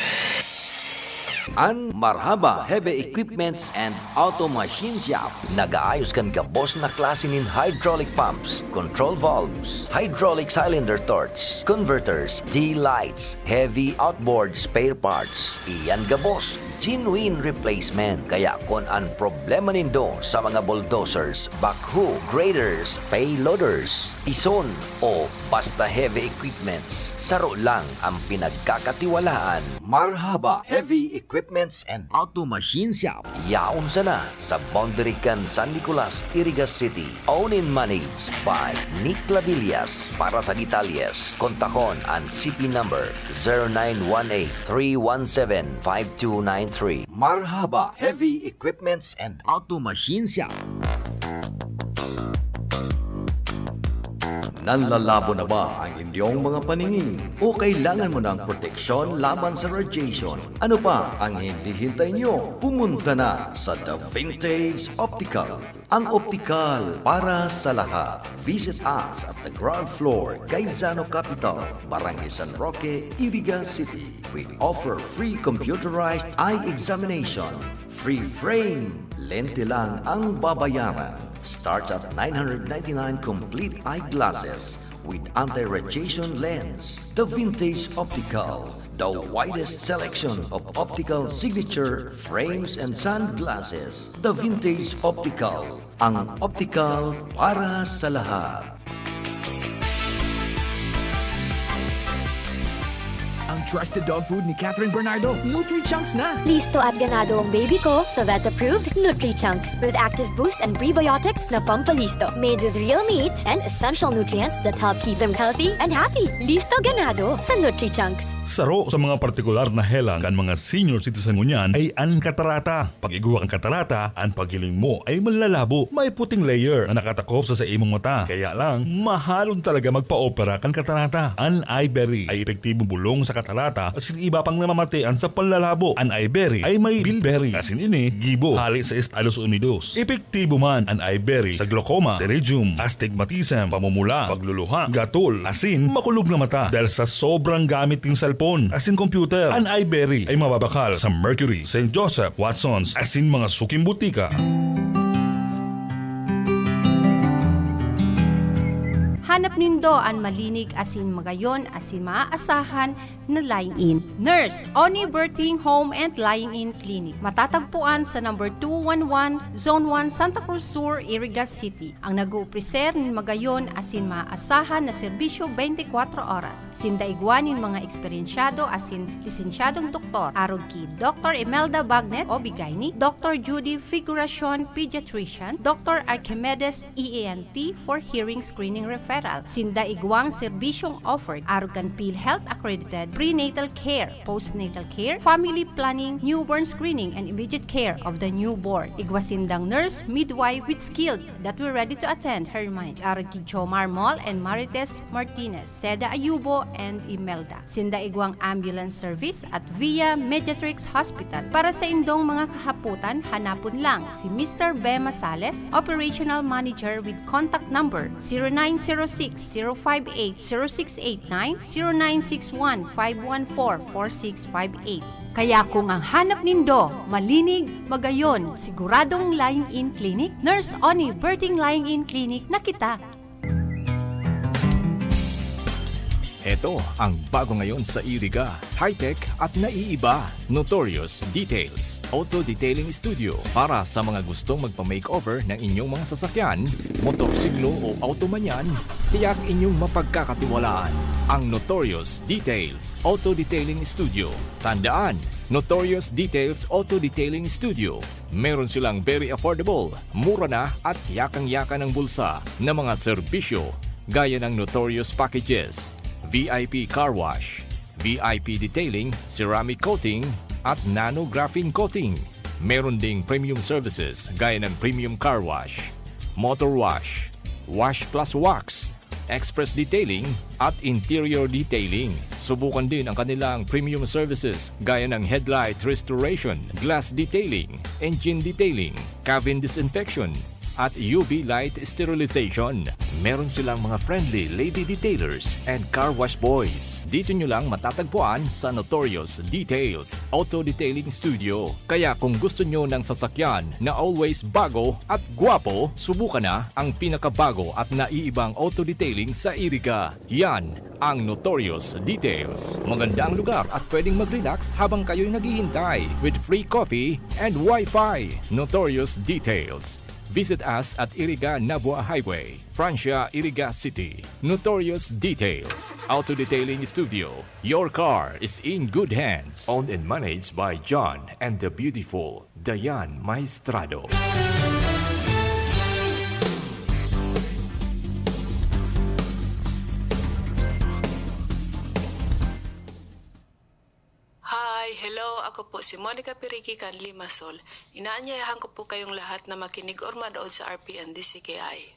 An Marhaba Heavy Equipments and Auto Machine Shop nagaayos kan gabos na klase nin hydraulic pumps, control valves, hydraulic cylinder torch, converters, D-lights, heavy outboard spare parts. Iyan gabos, genuine replacement. Kaya kun an problema nindo sa mga bulldozers, backhoe, graders, payloaders, ison, o basta heavy equipments, saro lang ang pinagkakatiwalaan. Marhaba Heavy Equipments and Auto Machine Shop. Yaon sana sa boundary kan San Nicolas, Iriga City. Owned and managed by Nick Clavillas. Para sa detalyes, kontakon an C P number zero nine one eight three one seven five two nine three. Marhaba Heavy Equipments and Auto Machine Shop. Nanlalabo na ba ang inyong mga paningin? O kailangan mo ng proteksyon laban sa radiation? Ano pa ang hinihintay nyo? Pumunta na sa The Vintage Optical, ang optikal para sa lahat. Visit us at the ground floor, Gaisano Capital, Barangay San Roque, Iriga City. We offer free computerized eye examination, free frame, lente lang ang babayaran. Starts at nine hundred ninety-nine complete eyeglasses with anti-radiation lens. The Vintage Optical, The widest selection of optical signature frames and sunglasses. The Vintage Optical, ang optical para sa lahat. Ang trusted dog food ni Catherine Bernardo, Nutri-Chunks na! Listo at ganado ang baby ko sa vet-approved Nutri-Chunks with active boost and prebiotics na pampalisto. Made with real meat and essential nutrients that help keep them healthy and happy. Listo ganado sa Nutri-Chunks. Saro sa mga partikular na helang kan mga senior citizen ngunyan ay an katarata. Pag-igwa kan katarata, an paghiling mo ay manlalabo. May puting layer na nakatakop sa, sa imong mata. Kaya lang, mahalon talaga magpa-opera kan katarata. An Iberry ay epektibong bulong sa katarata asin iba pang namamatian sa panlalabo. An Iberry ay may bilberry, asin ini gibo hali sa Estados Unidos. Epektibo man an Iberry sa glaucoma, pterygium, astigmatism, pamumula, pagluluha, gatol, asin makulog na mata dahil sa sobrang gamit nin cellphone asin computer. An Iberry ay mababakal sa Mercury, Saint Joseph, Watsons, asin mga suking butika. Hanap nindo an malinig asin magayon asin maaasahan na lying-in. Nurse, Oni Birthing Home and Lying-in Clinic. Matatagpuan sa number two one one, Zone one, Santa Cruz Sur, Iriga City. Ang nag-oopreser nin magayon asin maaasahan na serbisyo twenty-four oras. Sinda igwa nin mga eksperyensyado asin lisensyadong doktor, arog ki Doktor Imelda Bagnet, O B-Gynae, Doktor Judy Figuracion, Pediatrician, Doktor Archimedes, E N T for hearing screening referral. Sinda igwang serbisyong offered arog kan PhilHealth accredited prenatal care, postnatal care, family planning, newborn screening, and immediate care of the newborn. Igwa sindang nurse, midwife with skilled that were ready to attend her mind. Arog ki Jomar Mall and Marites Martinez, Seda Ayubo, and Imelda. Sinda igwang ambulance service at Via Mediatrix Hospital. Para sa indong mga kahapotan, hanapon lang si Mister Bema Sales, Operational Manager, with contact number zero nine zero six, zero five eight, zero six eight nine, zero nine six one, five one four, four six five eight. Kaya kung ang hanap nindo, malinig, magayon, siguradong lying-in clinic, Nurse Oni Birthing Lying-in Clinic na kita. Heto ang bago ngayon sa Iriga, high-tech at naiiba. Notorious Details Auto Detailing Studio. Para sa mga gustong magpa-makeover ng inyong mga sasakyan, motorsiklo o auto man yan, tiyak inyong mapagkakatiwalaan ang Notorious Details Auto Detailing Studio. Tandaan, Notorious Details Auto Detailing Studio. Meron silang very affordable, mura na at yakang-yaka ng bulsa na mga serbisyo, gaya ng Notorious Packages, V I P Car Wash, V I P Detailing, Ceramic Coating, at Nano Graphene Coating. Meron ding premium services gaya ng Premium Car Wash, Motor Wash, Wash Plus Wax, Express Detailing, at Interior Detailing. Subukan din ang kanilang premium services gaya ng Headlight Restoration, Glass Detailing, Engine Detailing, Cabin Disinfection, at U V Light Sterilization. Meron silang mga friendly lady detailers and car wash boys. Dito nyo lang matatagpuan sa Notorious Details Auto Detailing Studio. Kaya kung gusto nyo ng sasakyan na always bago at gwapo, subukan na ang pinakabago at naiibang auto detailing sa Iriga. Yan ang Notorious Details. Maganda ang lugar at pwedeng mag-relax habang kayo'y naghihintay with free coffee and Wi-Fi. Notorious Details. Visit us at Iriga Nabua Highway, Francia, Iriga City. Notorious Details Auto Detailing Studio. Your car is in good hands. Owned and managed by John and the beautiful Dayan Maestrado. Hi, hello, ako po si Monica Pirigi kan Limassol. Inaanyayahan ko po kayong lahat na makinig or manood sa R P N D C K I.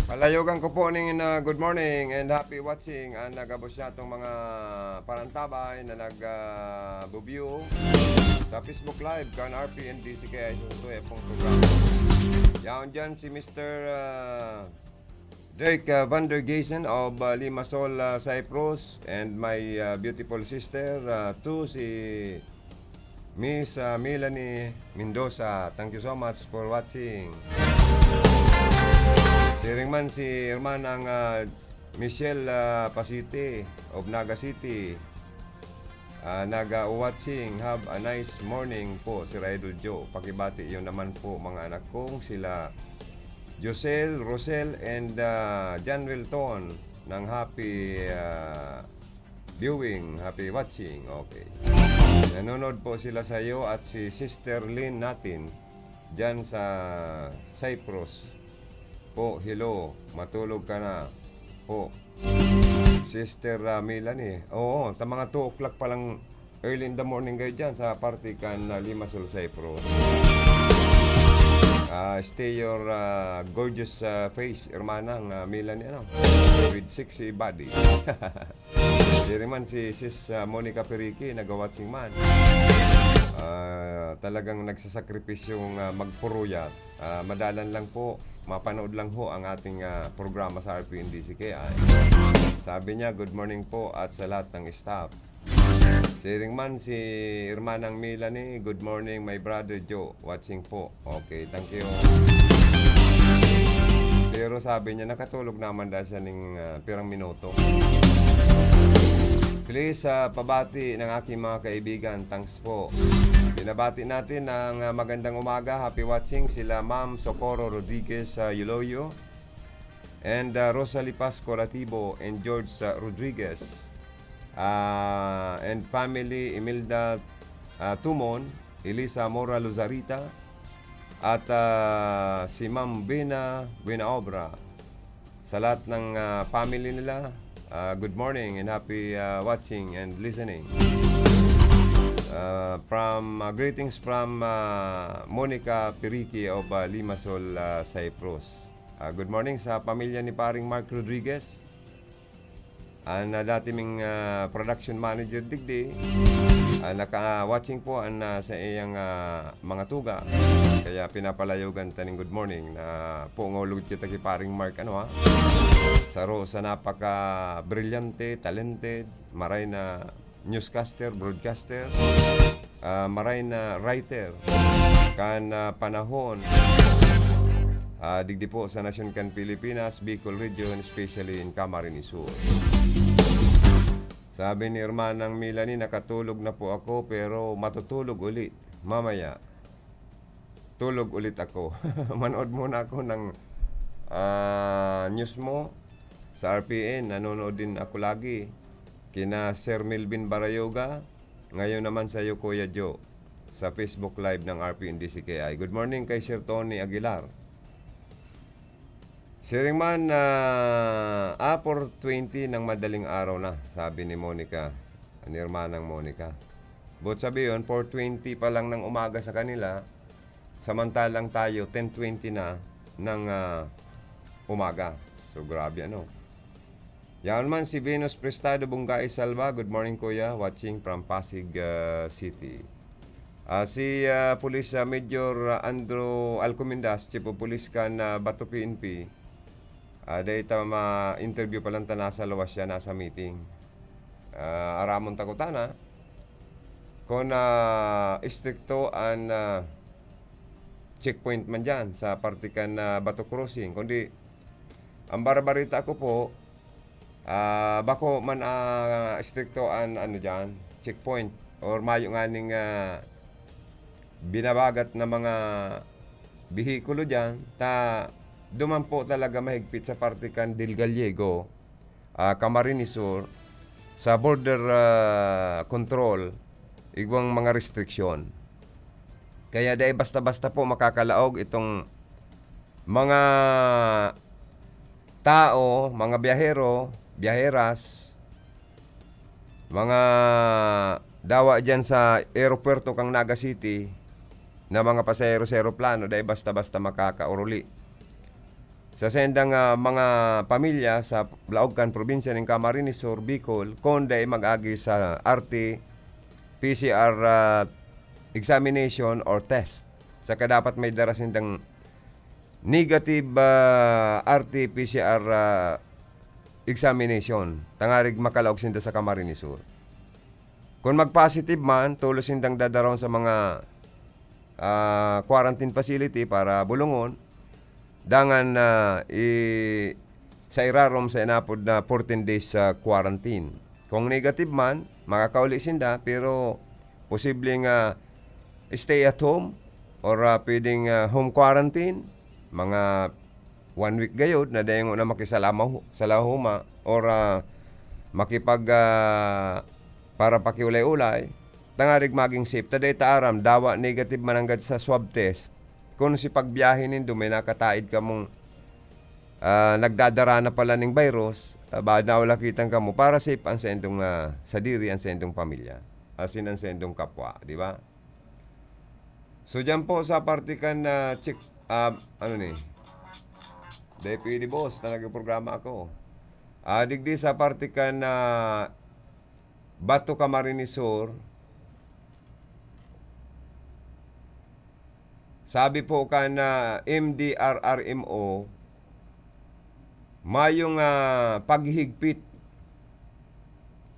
Palayogan ko po ning, ah, good morning and happy watching ang nagabos niya itong mga parantabay na nag, ah, bubyo sa Facebook Live kan R P N D C K I sa Sutuya pong programa. Yaon dyan si Mister, ah, Drake, ah, Van der Geysen of, ah, Limassol, ah, Cyprus, and my, ah, beautiful sister, ah, too, si Miss, ah, Melanie Mendoza, thank you so much for watching. Siring man si Hermanang, ah, Michelle, ah, Pasite of Naga City. Ah, Naga watching, have a nice morning po, Sir Idol Joe. Pakibati yun naman po, mga anak kong sila Josel, Rosel, and, ah, John Wilton ng happy, ah, viewing, happy watching. Okay. Nanonood po sila sa iyo at si Sister Lynn natin dyan sa Cyprus. Po, hello. Matulog ka na po. Sister, ah, Melanie. Oo, sa mga two o'clock pa lang, early in the morning kayo dyan sa parte kan, ah, Limassol, Cyprus. Ah, stay your, ah, gorgeous, ah, face, hermanang, ah, Melanie, ano? With sexy body. Diri man si Sis, ah, Monica Periki, nagawatching man. Ah, talagang nagsasakripisyong, ah, magpuruyat. Ah, madalan lang po, mapanood lang ho ang ating, ah, programa sa R P N D C K I. Sabi niya, "Good morning po at sa lahat ng staff." Siring man si Hermanang Melanie, "Good morning, my brother Joe. Watching po." Okay, thank you. Pero sabi niya, nakatulog naman dahil siya ning, ah, pirang minuto. Please, ah, pabati ng aking mga kaibigan. Thanks po. Binabati natin ng, ah, magandang umaga. Happy watching sila Ma'am Socorro Rodriguez sa Iloilo and, ah, Rosalie Pasco Latibo and George, ah, Rodriguez, ah, and family, Imelda, ah, Tumon, Elisa Mora Luzarita, at, ah, si Ma'am Bina Buenaobra. Sa lahat ng, ah, family nila, ah, good morning and happy, ah, watching and listening. Ah, from, ah, greetings from, ah, Monica Piriki of, ah, Limassol, ah, Cyprus. Ah, good morning sa pamilya ni Paring Mark Rodriguez. An, ah, dati ming, ah, production manager digdi, ah, naka-watching po an, ah, sa iyang, ah, mga tuga. Kaya pinapalayogan ta ning good morning na pungolog kita ki Paring Mark, ano, ha? Saro sa napaka-brilyante, talented, maray na newscaster, broadcaster, ah, maray na writer kan, ah, panahon, ah, digdi po sa nasyon kan Pilipinas, Bicol Region, especially in Camarines Sur. Sabi ni Hermanang Melanie, "Nakatulog na po ako, pero matutulog uli mamaya. Tulog ulit ako." Manood muna ako ng, ah, news mo sa R P N. Nanonood din ako lagi. Kina Sir Melvin Barayoga, ngayon naman sa'yo, Kuya Joe, sa Facebook Live ng R P N D C K I. Good morning kay Sir Tony Aguilar. Siring man, ah, ah, four twenty ng madaling araw na, sabi ni Monica, ni Hermanang Monica. But sabi yun, four twenty pa lang ng umaga sa kanila, samantalang tayo, ten twenty na ng, ah, umaga. So, grabe, ano. Yaon man si Venus Prestado Bunggai Salva. Good morning, Kuya. Watching from Pasig, ah, City. Ah, si, ah, Police, ah, Major, ah, Andrew Alcomendas, Chief of Police kan, ah, Bato P N P. Ah, dahil ta ma-interview pa lang ta, nasa lawas siya, nasa meeting. Ah, aramon ta kutana kung, ah, istrikto an, ah, checkpoint man dyan sa parte kan, ah, Bato Crossing. Kundi, ang barabarita ko po, ah, bako man, ah, istrikto an, ano dyan, checkpoint or mayo nganing, ah, binabagat na mga behikulo dyan, ta duman po talaga mahigpit sa parte kan Del Gallego, ah, Camarines Sur, sa border, ah, control, igwang mga restriksyon. Kaya dai basta-basta po makakalaog itong mga tao, mga biyahero, biyaheras, mga dawa diyan sa eropuwerto kan Naga City na mga pasahero sa eroplano, dai basta-basta makakauruli. Sa sendang, ah, mga pamilya sa laog kan probinsya nin Camarines Sur, Bicol, kon dai mag-agi sa R T P C R, ah, examination or test. Saka dapat may dara sindang negative, ah, R T P C R, ah, examination, tangarig makalaog sinda sa Camarines Sur. Kung mag-positive man, tolos sindang dadarahon sa mga, ah, quarantine facility para bulungon, dangan, ah, i-, sa irarom sa inapod na fourteen days sa quarantine. Kung negative man, makakauli sinda, pero posibleng, ah, stay at home or, ah, pwedeng, ah, home quarantine, mga one week gayod na dai ngona makisalamaho-, salahoma or, ah, makipag, ah, para pakiulay-ulay, tangarig maging safe. Ta dai ta aram, dawa negative man nanggad sa swab test. Kun si pagbyahe nindo, may nakataid kamong, ah, nagdadara na pala ning virus, ah, ba, nawalakitan kamo, para safe ang saindong, ah, sadiri, ang saindong pamilya, asin ang saindong kapwa, di ba? So, diyan po sa parte kan, ah, check, ah, ano ni? Dai pwede, boss, na nagprograma ako. Ah, digdi sa parte kan, ah, Bato, Camarines Sur, sabi po kan, ah, M D R R M O, mayong, ah, paghigpit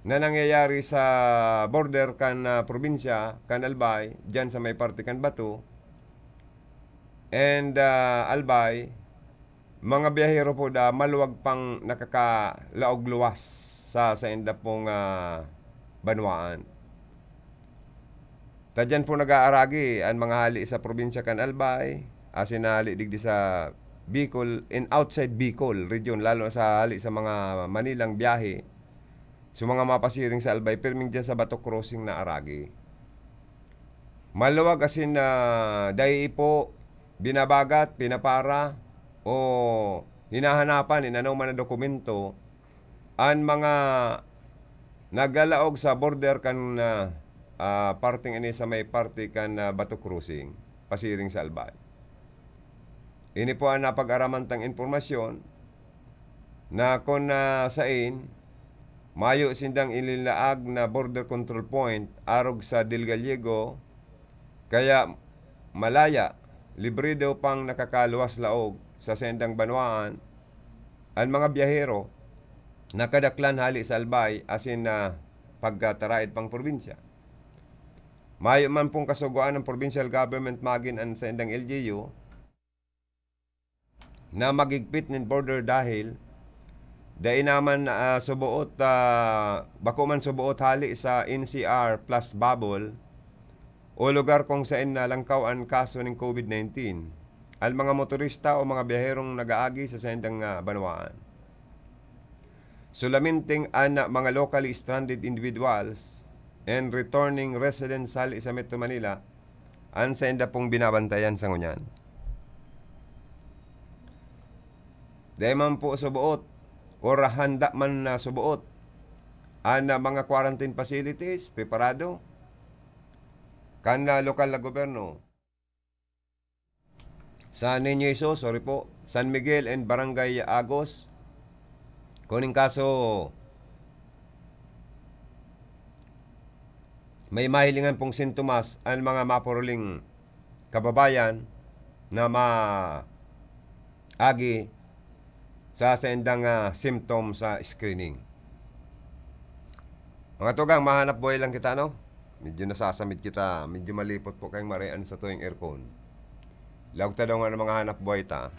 na nangyayari sa border kan, ah, probinsya kan Albay, diyan sa may parte kan Bato and, ah, Albay, mga biyahero po da maluwag pang nakakalaog luwas sa sainda pong, ah, banwaan. Ta diyan po nag-aaragi an mga hali sa probinsya kan Albay, asin na hali digdi sa Bicol and outside Bicol region, lalo sa hali sa mga Manilang biyahe. So, mga mapasiring sa Albay, pirming diyan sa Bato Crossing na aragi. Maluwag asin, ah, dai po binabagat, pinapara, o hinahanapan in anoman na dokumento an mga naglalaog sa border kan, ah, ah, parteng ini sa may parte kan, ah, Bato Crossing, pasiring sa Albay. Ini po an napag-araman tang impormasyon na kun, ah, sain, mayo sindang ililaag na border control point arog sa Del Gallego, kaya malaya, libre daw pang nakakaluwas laog sa saindang banwaan an mga biyahero na kadaklan hali sa Albay asin na pagkataraid pang probinsya. Mayo man pong kasugoan ng provincial government magin an saindang L G U na maghigpit nin border dahil dai naman, ah, suboot, ah, bako man suboot hali sa N C R plus bubble o lugar kung sain nalangkaw an kaso nin COVID nineteen, an mga motorista o mga biyaherong nag-aagi sa saindang, ah, banwaan. Solamente an mga locally stranded individuals and returning residents hali sa Metro Manila an sainda pong binabantayan sa ngunyan. Dai man po suboot or handa man na suboot an mga quarantine facilities, preparado kan, ah, lokal na gobyerno. Sa Niño Jesus, sorry po, San Miguel and Barangay Agos. Kun in kaso may mahilingan pong sintomas an mga mapuruling kababayan na maagi sa saindang, ah, symptom sa screening. Mga tugang, mahanap buhay lang kita, no? Medyo nasasamid kita, medyo malipot po kayong marian sa tuwing aircon. Laog ta daw nga ng mga hanap buhay ta.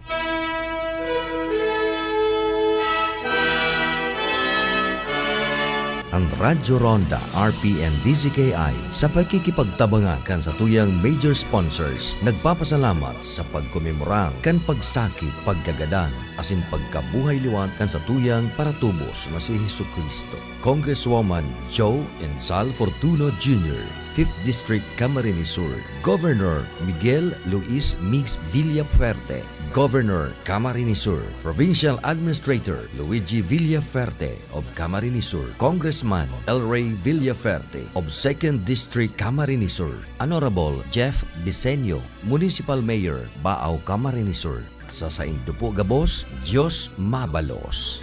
Ang Radyo Ronda, R P N D Z K I, sa pakikipagtabangan kan satuyang major sponsors, nagpapasalamat sa pagkomemorang kan pagsakit, pagkagadan, asin pagkabuhay liwat kan satuyang paratubos na si Jesu-Cristo. Congresswoman Jo Ensal Fortuno Junior, Fifth District, Camarines Sur, Governor Miguel Luis Migs Villafuerte, Governor, Camarines Sur, Provincial Administrator Luigi Villafuerte of Camarines Sur, Congressman Elray Villafuerte of Second District, Camarines Sur, Honorable Jeff Diseño, Municipal Mayor, Baao, Camarines Sur. Sa saindo po gabos, Diyos mabalos.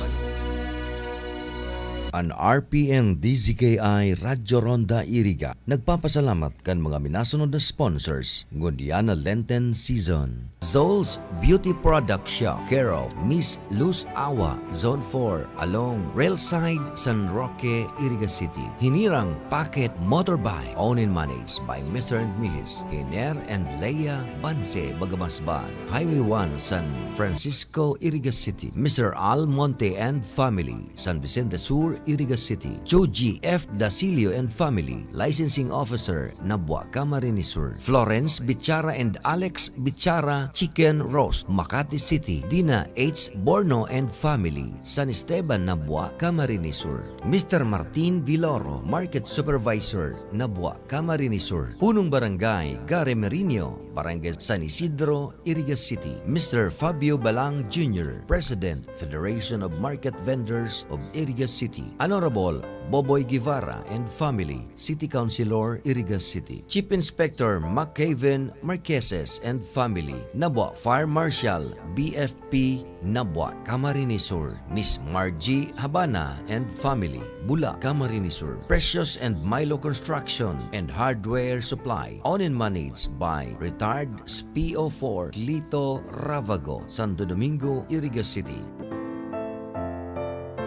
An R P N D Z K I Radyo Ronda Iriga nagpapasalamat kan mga minasunod na sponsors ngunyan na Lenten season. Zol's Beauty Product Shop, care of Miss Luz Awa, Zone four, along Railside, San Roque, Iriga City. Hinirang Packet Motorbike, owned and managed by Mister and Missus Hiner and Leia Banse Bagamasban, Highway one, San Francisco, Iriga City. Mister Al Monte and family, San Vicente Sur, Iriga City. Joji F Dasilio and family, licensing officer, Nabua, Camarines Sur. Florence Bichara and Alex Bichara, Chicken Roast, Makati City. Dina H Borno and family, San Esteban, Nabua, Camarines Sur. Mister Martin Viloro, market supervisor, Nabua, Camarines Sur. Punong Barangay Gary Merino, Barangay San Isidro, Iriga City. Mister Fabio Balang Junior, President, Federation of Market Vendors of Iriga City. Honorable Boboy Guevara and family, City Councilor, Iriga City. Chief Inspector Macaven Marqueses and family, Nabua Fire Marshal, B F P, Nabua, Camarines Sur. Miss Margie Habana and family, Bula, Camarines Sur. Precious and Milo Construction and Hardware Supply, owned and managed by retired P O four Lito Ravago, Santo Domingo, Iriga City.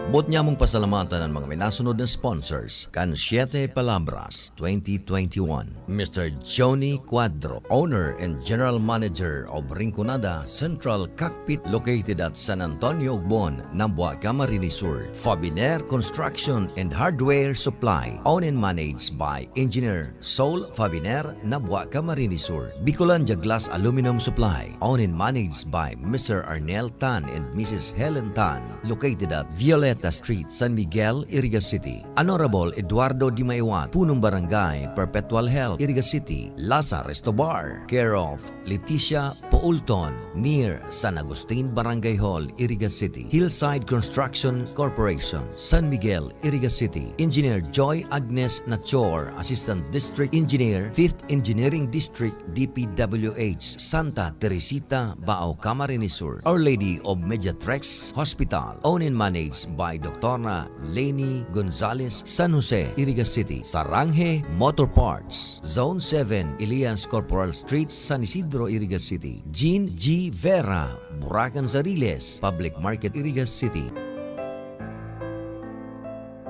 Boot nyamong pasalamatan an mga minasunod na sponsors kan Siete Palabras twenty twenty-one. Mister Johnny Cuadro, owner and general manager of Rinconada Central Cockpit, located at San Antonio, Ogbon, Nabua, Camarines Sur. Fabiner Construction and Hardware Supply, owned and managed by Engineer Saul Fabiner, Nabua, Camarines Sur. Bicolandia Glass Aluminum Supply, owned and managed by Mister Arnel Tan and Missus Helen Tan, located at Violeta Street, San Miguel, Iriga City. Honorable Eduardo Dimaiwan, Punong Barangay, Perpetual Health, Iriga City. Lasa Resto Bar, care of Leticia Poulton, near San Agustin Barangay Hall, Iriga City. Hillside Construction Corporation, San Miguel, Iriga City. Engineer Joy Agnes Nachor, Assistant District Engineer, Fifth Engineering District, D P W H, Santa Teresita, Bao, Camarines Sur. Our Lady of Mediatrex Hospital, owned and managed by Doctora Leni Gonzalez, San Jose, Iriga City. Saranghe Motor Parts, Zone seven, Elias Corporal Street, San Isidro, Iriga City. Jean G Vera, Buracan Sariles, Public Market, Iriga City.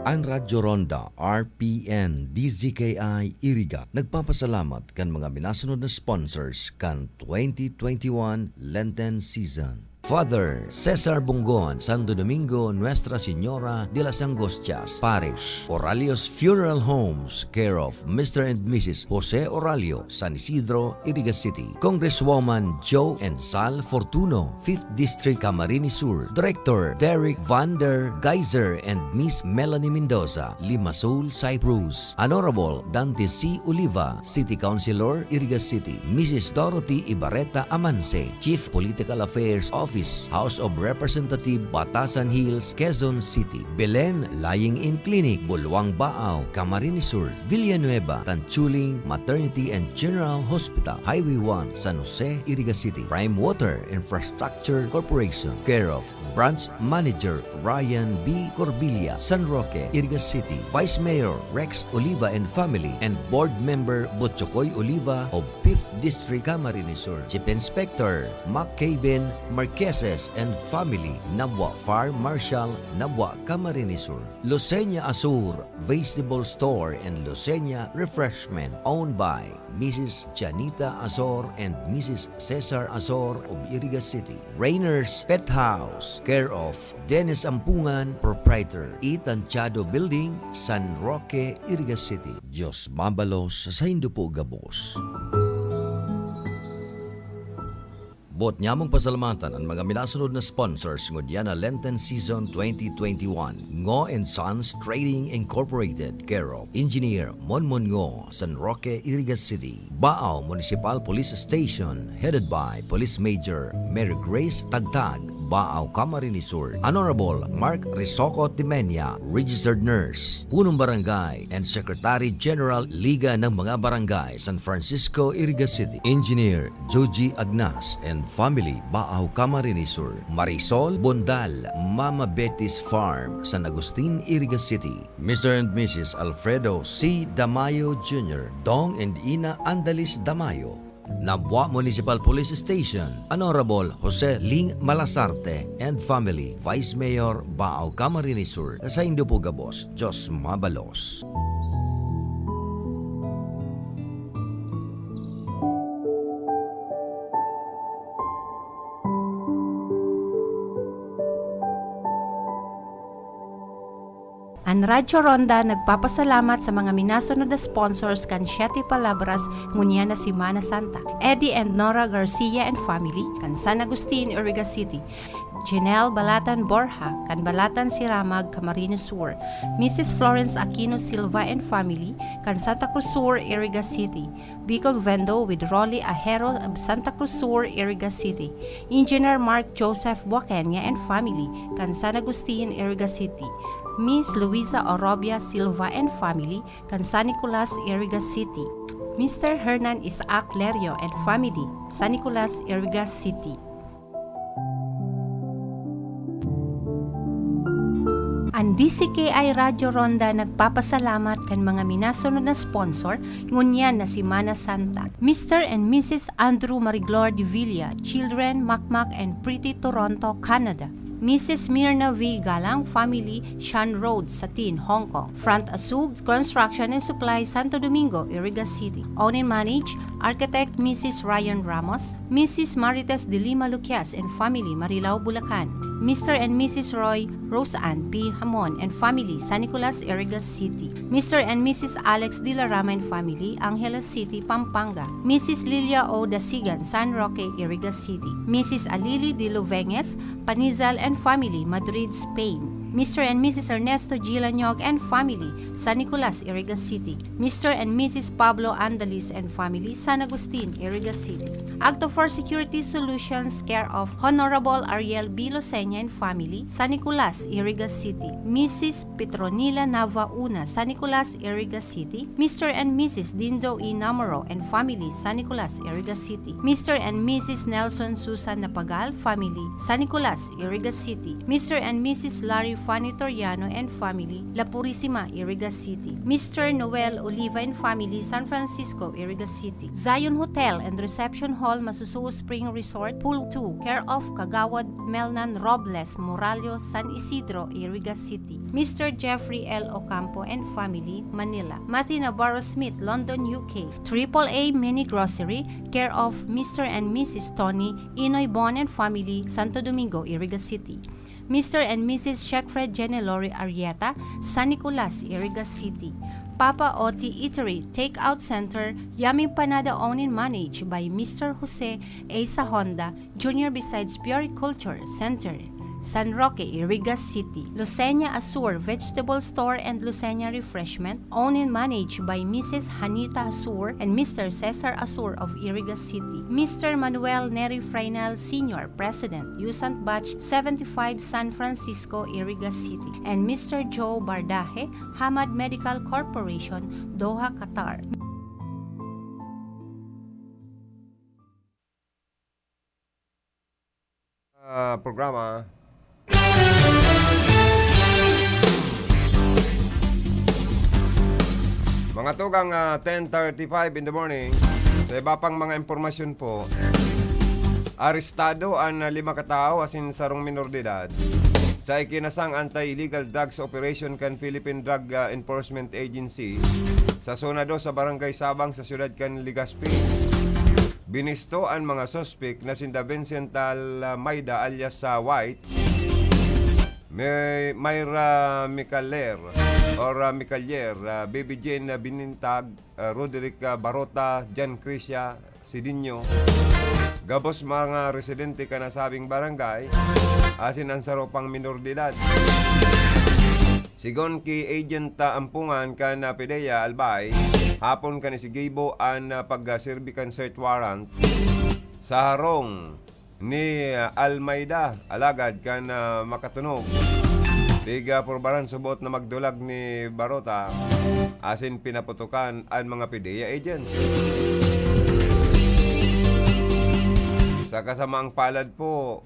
An Radyo Ronda, R P N D Z K I Iriga, nagpapasalamat kan mga minasunod na sponsors kan twenty twenty-one Lenten Season. Father Cesar Bungon, Santo Domingo, Nuestra Señora de las Angustias Parish. Oralio's Funeral Homes, care of Mister and Missus Jose Oralio, San Isidro, Iriga City. Congresswoman Jo and Sal Fortuno, Fifth District, Camarines Sur. Director Derek Vander Geyser and Miss Melanie Mendoza, Limasul, Cyprus. Honorable Dante C Oliva, City Councilor, Iriga City. Missus Dorothy Ibarreta Amanse, Chief Political Affairs Office, House of Representative, Batasan Hills, Quezon City. Belen Lying-in Clinic, Buluang Baaw, Camarines Sur. Villanueva Tanchuling Maternity and General Hospital, Highway one, San Jose, Iriga City. Prime Water Infrastructure Corporation, care of Branch Manager Ryan B Corbilla, San Roque, Iriga City. Vice Mayor Rex Oliva and family, and Board Member Butchokoy Oliva of Fifth District, Camarines Sur. Chief Inspector Mac Caben Marqueses and family, Nabua Fire Marshal, Nabua, Camarines Sur. Lucenia Azor Vegetable Store and Lucenia Refreshment, owned by Missus Janita Azor and Missus Cesar Azor of Iriga City. Rainer's Pet House, care of Dennis Ampungan, proprietor. Itantiado Building, San Roque, Iriga City. Dios mabalos sa saindo po gabos. Boot nyamong pasalamatan an mga minasunod na sponsors ngunyan na Lenten Season twenty twenty-one. Ngo and Sons Trading Incorporated, care of Engineer Monmon Ngo, San Roque, Iriga City. Baaw Municipal Police Station, headed by Police Major Mary Grace Tagtag, Baao, Camarines Sur, Honorable Mark Risoco Timenia, Registered Nurse, Punong Barangay and Secretary General, Liga ng mga Barangay, San Francisco, Iriga City, Engineer Joji Agnas and family, Baao, Camarines Sur, Marisol Bondal, Mama Betty's Farm, San Agustin, Iriga City, Mister and Missus Alfredo C. Damayo Junior, Dong and Ina Andalis Damayo, Nabua Municipal Police Station, Honorable Jose Ling Malasarte and family, Vice Mayor, Baao, Camarines Sur, sa saindo po gabos, Diyos mabalos. An Radyo Ronda nagpapasalamat sa mga minasunod na sponsors kan Siete Palabras ngunyan na Semana Santa: Eddie and Nora Garcia and family, kan San Agustin, Iriga City; Janelle Balatan Borja, kan Balatan Siramag, Camarines Sur; Missus Florence Aquino Silva and family, kan Santa Cruz Sur, Iriga City; Bicol Vendo with Rolly Ajero of Santa Cruz Sur, Iriga City; Engineer Mark Joseph Buakenya and family, kan San Agustin, Iriga City; Miss Luisa Orobia Silva and family, kan San Nicolas, Iriga City; Mister Hernan Isaac Lerio and family, San Nicolas, Iriga City. An D C K I Radyo Ronda nagpapasalamat kan mga minasunod na sponsor ngunyan na Semana Santa: Mister and Missus Andrew Mariglor de Villa, children, Makmak and Pretty, Toronto, Canada; Missus Mirna V. Galang, family, Shan Road, Satin, Hong Kong; Front Asug Construction and Supply, Santo Domingo, Iriga City. Own and manage, Architect Missus Ryan Ramos, Missus Marites de Lima Luquias and family, Marilao, Bulacan; Mister and Missus Roy Roseann P. Hamon and family, San Nicolas, Iriga City; Mister and Missus Alex Dilarama and family, Angeles City, Pampanga; Missus Lilia O. Dasigan, San Roque, Iriga City; Missus Alili de Luvenges, Panizal and family, Madrid, Spain; Mister and Missus Ernesto G. Lanyog and family, San Nicolas, Iriga City; Mister and Missus Pablo Andalis and family, San Agustin, Iriga City. Agto for Security Solutions, care of Honorable Ariel B. Losenya and family, San Nicolas, Iriga City; Missus Petronila Nava Una, San Nicolas, Iriga City; Mister and Missus Dindo E. Namoro and family, San Nicolas, Iriga City; Mister and Missus Nelson Susan Napagal, family, San Nicolas, Iriga City; Mister and Missus Larry Fanny Toriano and family, La Purisima, Iriga City; Mister Noel Oliva and family, San Francisco, Iriga City; Zion Hotel and Reception Hall, Masusuo Spring Resort, Pool two, care of Kagawad Melnan Robles Morallo, San Isidro, Iriga City; Mister Jeffrey L. Ocampo and family, Manila; Matthew Navarro Smith, London, U K; Triple A Mini Grocery, care of Mister and Missus Tony Inoy Bon and family, Santo Domingo, Iriga City; Mister and Missus Shekfred Jenny Lori Arrieta, San Nicolas, Iriga City; Papa Oti Eatery Takeout Center, Yummy Panada, owned and managed by Mister Jose A. Sahonda, Junior besides Puericulture Center, San Roque, Iriga City; Lucena Asur Vegetable Store and Lucena Refreshment, owned and managed by Missus Hanita Asur and Mister Cesar Asur of Iriga City; Mister Manuel Neri Frainal Senior, President, Usant Batch seventy-five, San Francisco, Iriga City; and Mister Joe Bardaje, Hamad Medical Corporation, Doha, Qatar. Ah, programa. Mga tugang, ah, ten thirty-five in the morning. Sa iba pang mga impormasyon po, arestado an, ah, lima ka tawo asin sarong minor de edad sa ikinasang anti-illegal drugs operation kan Philippine Drug, ah, Enforcement Agency sa Zona Dos sa Barangay Sabang sa siyudad kan Legazpi. Binisto an mga suspek na sinda Vincent Almeida alias, ah, White, May-, Myra Micaler or, ah, Micalier, ah, Baby Jane, ah, Binintag, ah, Roderick, ah, Barota, Jan Crisia, Sidinho, gabos mga residente kan nasabing barangay, asin an saro pang minor de edad. Sigon ki Agent, ah, Ampungan kan, ah, PDEA Albay, hapon kan isigibo an, ah, pagserbi kan search warrant sa harong ni, ah, Almeida, alagad kan, ah, makatunog, pigapurbaran subot na magdulag ni Barota, asin pinaputokan an mga PDEA agents. Sa kasamaang palad po,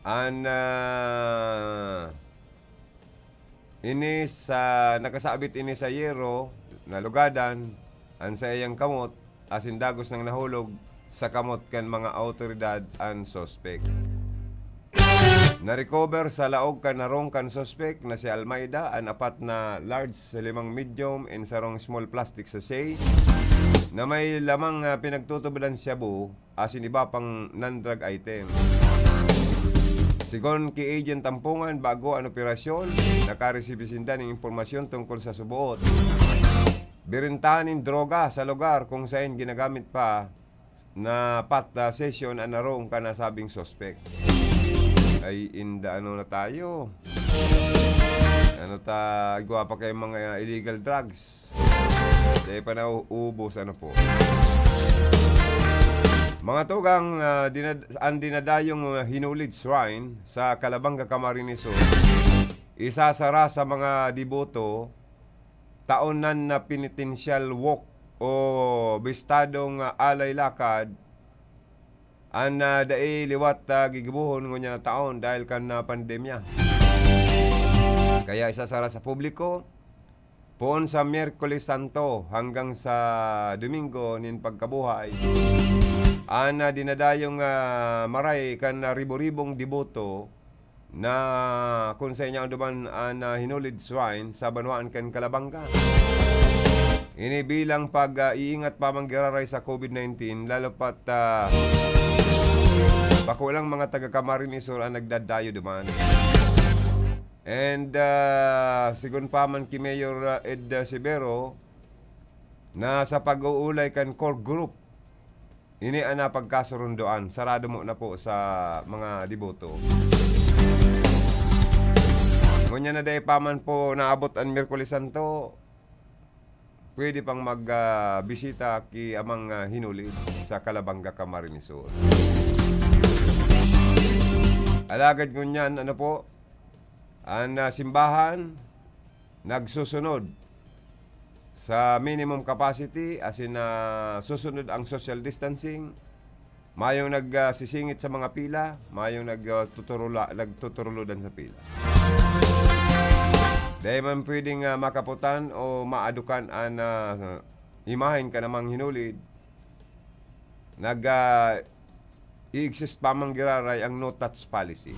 an, ah, ini sa, nakasabit ini sa yero, nalugadan an saiyang kamot, asin dagos nang nahulog sa kamot kan mga awtoridad an suspek. Na-recover sa laog kan harong kan suspek na si Almeida an apat na large, limang medium, and sarong small plastic sachet na may lamang, ah, pinagtutubodan shabu asin iba pang non-drug item. Sigon ki Agent Tampungan, bago an operasyon, nakaresibi sinda nin impormasyon tungkol sa suboot. Birintahan nin droga sa lugar kung saen ginagamit pa na pot, ah, session an harong kan nasabing suspek. Ay, inda, ano na tayo? Ano ta, igwa pa kay mga illegal drugs? Dai pa nauubos, ano po? Mga tugang, ah, dinad-, ang dinadayong, ah, Hinulid Shrine sa Calabanga, Camarines Sur, isasara sa mga deboto taon na penitential walk o bistadong, ah, alay lakad an, ah, dai liwat, ah, gigibohon ngunyan na taon dahil kan, ah, pandemya. Kaya isasara sa publiko, poon sa Miyerkules Santo hanggang sa Domingo nin pagkabuhay, an, ah, dinadayong, ah, maray kan, ah, ribo-ribong deboto na kun saen niya duman an, ah, Hinulid Shrine sa banwaan kan Calabanga. Ini bilang pag, ah, iingat pa man giraray sa COVID nineteen, lalo pat, ah, bako lang mga taga Camarines Sur an nagdadayo duman. And, ah, sigon pa man ki Mayor, ah, Ed, ah, Severo, na sa pag-uulay kan core group, ini an napagkasurundoan, sarado mo na po sa mga deboto. Ngunyan na dai pa man po naabot an Miyerkules Santo, pwede pang mag, ah, bisita ki Amang, ah, Hinulid sa Calabanga, Camarines Sur. Alagad ngunyan, ano po, an, ah, simbahan nagsusunod sa minimum capacity, asin, ah, susunod ang social distancing. Mayong nag, ah, sisingit sa mga pila, mayong nag, ah, tuturula-, nagtuturulodan sa pila. Dai man pwedeng, ah, makaputan o maadukan an, ah, imahen kan Amang Hinulid. Nag, ah, i-exist pa man giraray ang no-touch policy.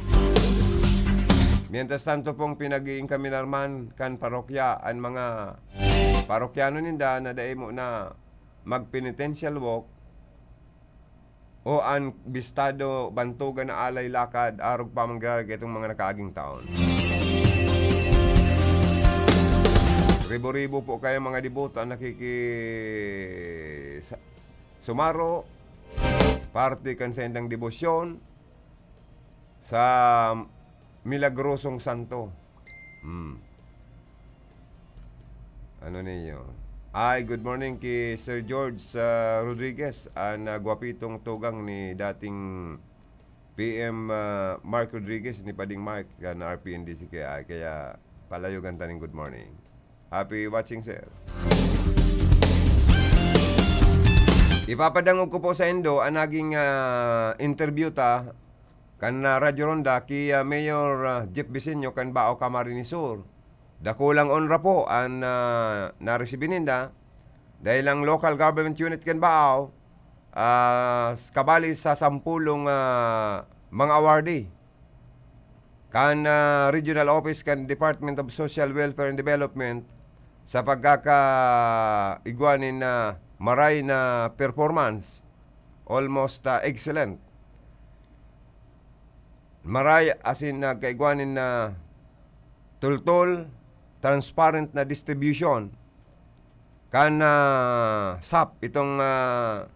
Mientras tanto pong pinag-iingkaminarman kan parokya an mga parokyano ninda na dai mo na mag-penitential walk o an bistado bantogan na alay lakad arog pa man giraray kaitong mga nakaaging taon. Ribo-ribo po kaya mga deboto ang nakiki-, sa-, sumaro, parte kan saindang debosyon sa milagrosong santo. Hmm. Ano niyo? Ay, good morning ki Sir George, ah, Rodriguez, an, ah, gwapitong tugang ni dating P M, ah, Mark Rodriguez, ni Pading Mark, kan R P N D C K I. Kaya palayogan ta nin good morning. Happy watching, sir. Ipapadangog ko po saindo an naging, ah, interview ta kan, ah, Radyo Ronda ki, ah, Mayor, ah, Jeff Bisenyo kan Bao, Camarines Sur. Dakulang onra po an, ah, naresibi ninda dahel ang local government unit kan Bao, ah, s-, kabali sa sampulong, ah, mga awardee kan, ah, Regional Office kan Department of Social Welfare and Development sa pagkakaigwa nin, ah, maray na performance, almost, ah, excellent. Maray asin nagkaigwa nin, ah, tultol, transparent na distribution kan, ah, sap, itong, ah,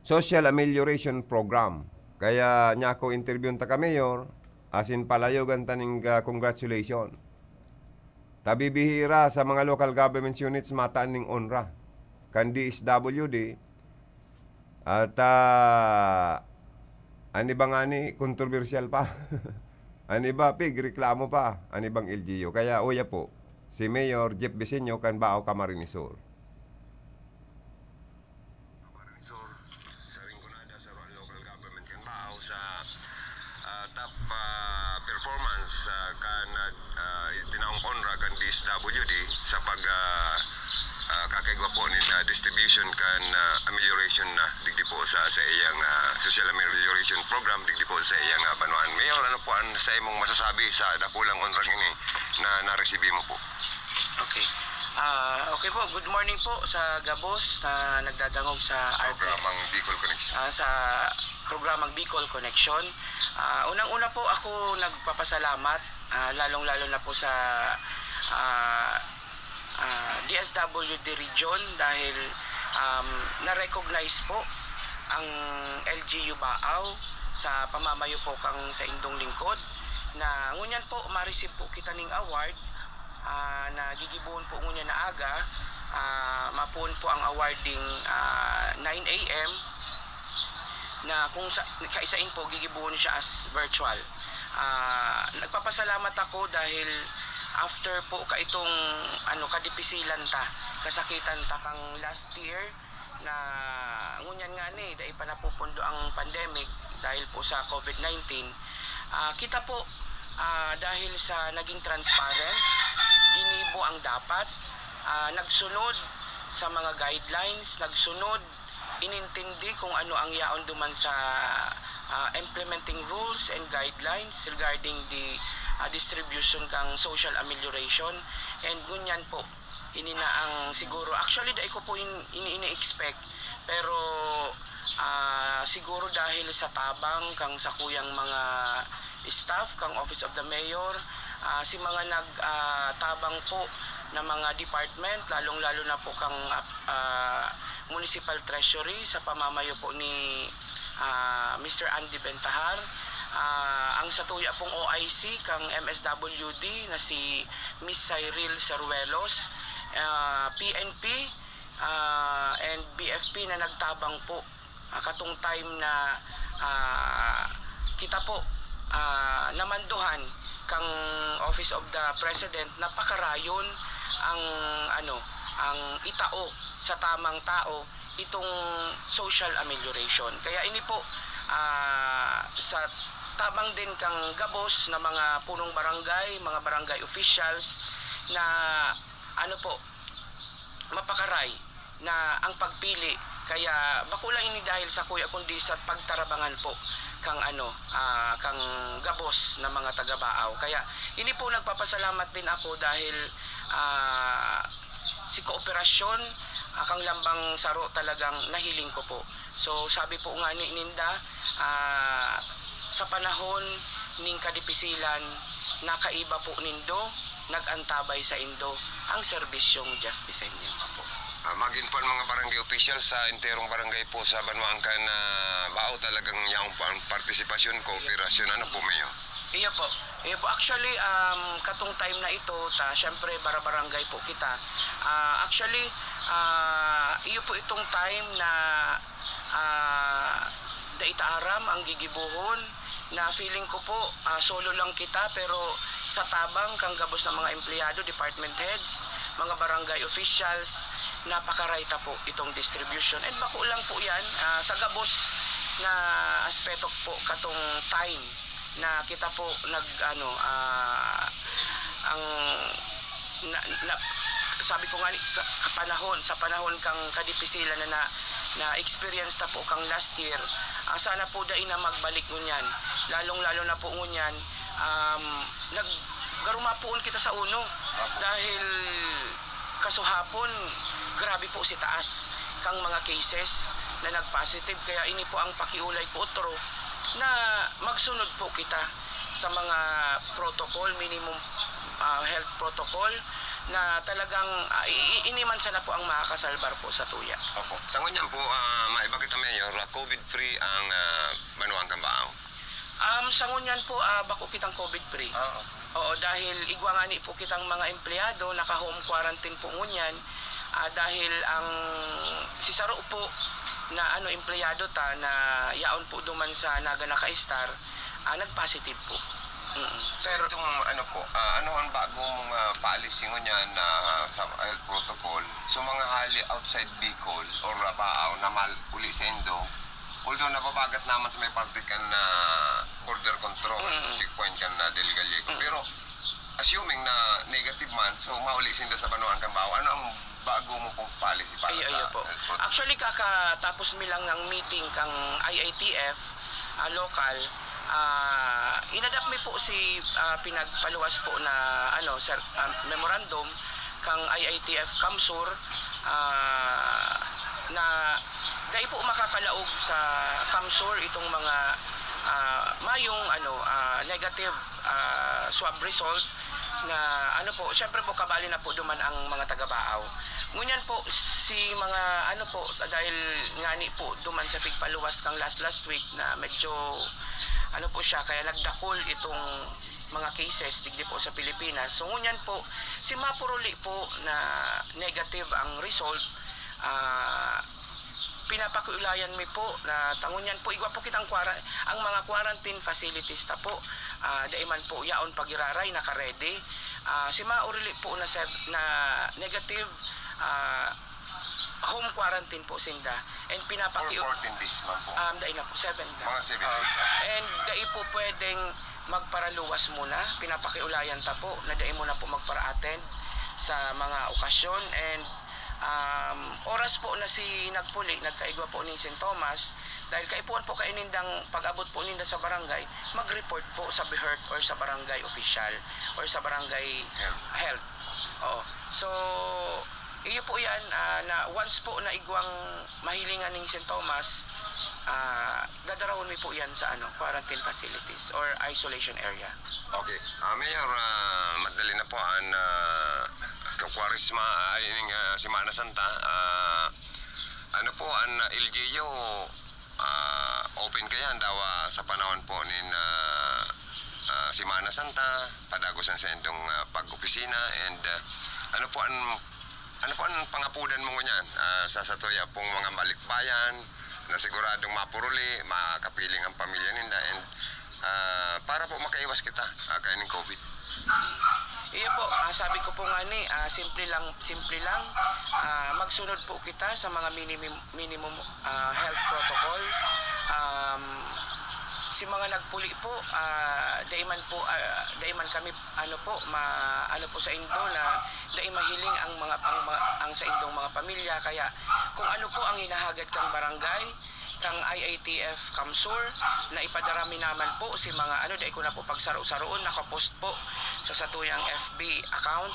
Social Amelioration Program. Kaya niya ako interviewon ta ka, Mayor, asin palayogan ta ning, ah, congratulation. Ta bibihira sa mga local government units mataan ning onra. kan D S W D, at, ah, an iba ngani kontrobersyal pa. An iba, pigreklamo pa, an ibang L G U. Kaya, uya po, si Mayor Jeff Biseño kan Baao, Camarines Sur. Sur, sa Rinconada, sa Rural Local Government kan Baao, sa, ah, top, ah, performance, ah, kan, ah, ah, tinaong onra kan D S W D sa pag, ah, ah, kakaigwa po nin, ah, distribution kan, ah, amelioration na digdi po sa, sa iyang, ah, social amelioration program digdi po sa iyang, ah, banwaan. Mayor, ano po ang sa imong masasabi sa dakulang onrang ini na naresibi mo po? Okay. Ah, okay po, good morning po sa gabos na nagdadangog sa R T, Programang Bicol Connection. Ah, sa programang Bicol Connection. Ah, unang-una po, ako nagpapasalamat, ah, lalong-lalo na po sa, ah, ah, D S W D Region dahil, um, na-recognize po ang L G U Baao sa pamamayo po kang saindong lingkod, na ngunyan po ma-receive po kita ning award, ah, na gigibohon po ngunyan na aga, ah, mapoon po ang awarding, ah, nine A M, na kung sa, kaisain po, gigibohon siya as virtual. Ah, nagpapasalamat ako dahil after po ka itong, ano, kadipisilan ta, kasakitan ta kang last year, na ngunyan nga ni, dai pa napupundo ang pandemic dahil po sa COVID nineteen. Ah, kita po, ah, dahil sa naging transparent, ginibo ang dapat, ah, nagsunod sa mga guidelines, nagsunod, inintindi kung ano ang yaon duman sa, ah, implementing rules and guidelines regarding the, ah, distribution kang social amelioration. And ngunyan po, ini na ang siguro, actually, dai ko po in-, ini, ini-expect, pero, ah, siguro dahil sa tabang kang sakuyang mga staff kang Office of the Mayor, ah, si mga nag, ah, tabang po na mga department, lalong-lalo na po kang, ah, ah, Municipal Treasury sa pamamayo po ni, ah, Mister Andy Bentahar, ah, ang satuya pong O I C kang M S W D na si Miss Cyril Seruelos, ah, P N P, ah, and B F P na nagtabang po, ah, katong time na, ah, kita po, ah, namanduhan kang Office of the President na pakarayon ang, ano, ang itao sa tamang tao itong social amelioration. Kaya ini po, ah, sa tabang din kang gabos na mga punong barangay, mga barangay officials na, ano po, mapakaray na ang pagpili. Kaya bako lang ini dahil sakuya, kundi sa pagtarabangan po kang, ano, ah, kang gabos na mga taga-Baao. Kaya ini po, nagpapasalamat din ako dahil, ah, si kooperasyon, ah, kang lambang saro talagang nahiling ko po. So, sabi po nga ni ninda, ah, sa panahon ning kadipisilan, nakaiba po nindo, nag-antabay saindo ang serbisyong Jeff Biseño. Apo. Ah, magin po ang mga barangay official sa enterong barangay po sa banwaan kan, ah, Baao, talagang yaon po ang partisipasyon, kooperasyon. Ano po, Mayor? Iyo po. Iyo po. Actually, um, katong time na ito, ta, syempre, bara-barangay po kita. Ah, actually, ah, iyo po itong time na, ah, dai ta aram ang gigibohon, na feeling ko po, ah, solo lang kita, pero sa tabang kang gabos na mga empleyado, department heads, mga barangay officials, napakaray ta po itong distribution. And bako lang po yan, ah, sa gabos na aspeto po katong time na kita po nag, ano, ah, ang na, na, sabi ko nga ni, sa panahon, sa panahon kang kadipisilan na, na, na-experience ta po kang last year, ah, sana po dai na magbalik ngunyan. Lalong-lalo na po ngunyan, um, nag-, garumapoon kita sa uno. Apo. Dahil kasuhapon, grabe po si taas kang mga cases na nag-positive. Kaya ini po ang pakiulay ko, otro, na magsunod po kita sa mga protocol, minimum, ah, health protocol, na talagang, ah, i-, i-, ini man sana po ang makakasalbar po sa tuya. Opo. Sa ngunyan po, ah, maiba kita, Mayor, ah, COVID-free ang, ah, banwaan kan Baao? Um, sa ngunyan po, ah, bako kitang COVID-free. Ah, okay. Oo, dahil igwa ngani po kitang mga empleyado, naka-home quarantine po ngunyan. Ah, dahil ang si saro po na, ano, empleyado ta na yaon po duman sa Naga Naka-Star, ah, nag-positive po. Mm. So, pero itong ano po, ah, ano ang bago mong, ah, policy ngunyan na sa health protocol? So, mga hali outside Bicol or Rabaao na mal-, uli sa indo, although nababagat naman sa may parte kan na border control, Mm. checkpoint kan na Del Gallego. Mm. Pero assuming na negative man, so mauli sinda sa banwaan kan Baao. Ano ang bago mo pong policy para Iyo, sa iyo po. Health protocol? Actually, kakatapos mi lang ng meeting kang I I T F, ah, local, ah, inadapt mi po si, ah, pinagpaluwas po na, ano, sir, ah, memorandum kang I I T F CamSur, ah, na dai po makakalaog sa CamSur itong mga, ah, mayong, ano, ah, negative, ah, swab result na, ano po, syempre po, kabali na po duman ang mga taga-Baao. Ngunyan po, si mga, ano po, dahil ngani po duman sa pigpaluwas kang last, last week na medyo, ano po siya, kaya nagdakul itong mga cases digdi po sa Pilipinas. So, ngunyan po, si mapuruli po na negative ang result, ah, pinapakiulayan mi po na ta ngunyan po, igwa po kitang quara-, ang mga quarantine facilities ta po, ah, dai man po yaon pagiraray, naka-ready. Ah, si mauruli po na sev-, na negative, ah, home quarantine po sinda. And pinapaki- Or fourteen days man po. Um, dai na po, seven na. Mga seven Ah, days, ah. And dai po pwedeng magparaluwas muna. Pinapakiulayan ta po na dai muna po magpara-attend sa mga okasyon. And, um, oras po na si nagpuli, nagkaigwa po ning sintomas, dahil kaipuhan po kayo nindang pag-abot po ninda sa barangay, mag-report po sa BHERT or sa barangay official or sa barangay Health. health. Oo. So, iyo po yan, ah, na once po na igwang mahilingan ning sintomas, ah, dadarahon mi po yan sa, ano, quarantine facilities or isolation area. Okay. Ah, Mayor, ah, madali na po an, ah, Kwaresma, ay, ning, ah, Semana Santa. Ah, ano po an, ah, L G U, ah, open kayan dawa sa panahon po nin, ah, ah, Semana Santa, padagosan sa indong, ah, pag-opisina, and, ah, ano po an, ano po an pangapudan mo ngunyan, ah, sa satuya pong mga balikbayan na siguradong mapuruli, makapiling ang pamilya ninda, and, ah, para po makaiwas kita, ah, kaining COVID? Iyo po, ah, sabi ko po nga ni, ah, simple lang, simple lang. Ah, magsunod po kita sa mga minimum, minimum, ah, health protocol. Um, si mga nagpuli po, ah, dai man po, ah, dai man kami, ano po, ma-, ano po sa indo na dai mahiling ang mga, ang mga, ang sa indong mga pamilya. Kaya kung ano po ang hinahagad kang barangay, kang I I T F CamSur, na ipadara mi naman po si mga, ano, dai ko na po pagsaro-saroon, nakapost po sa satuyang F B account,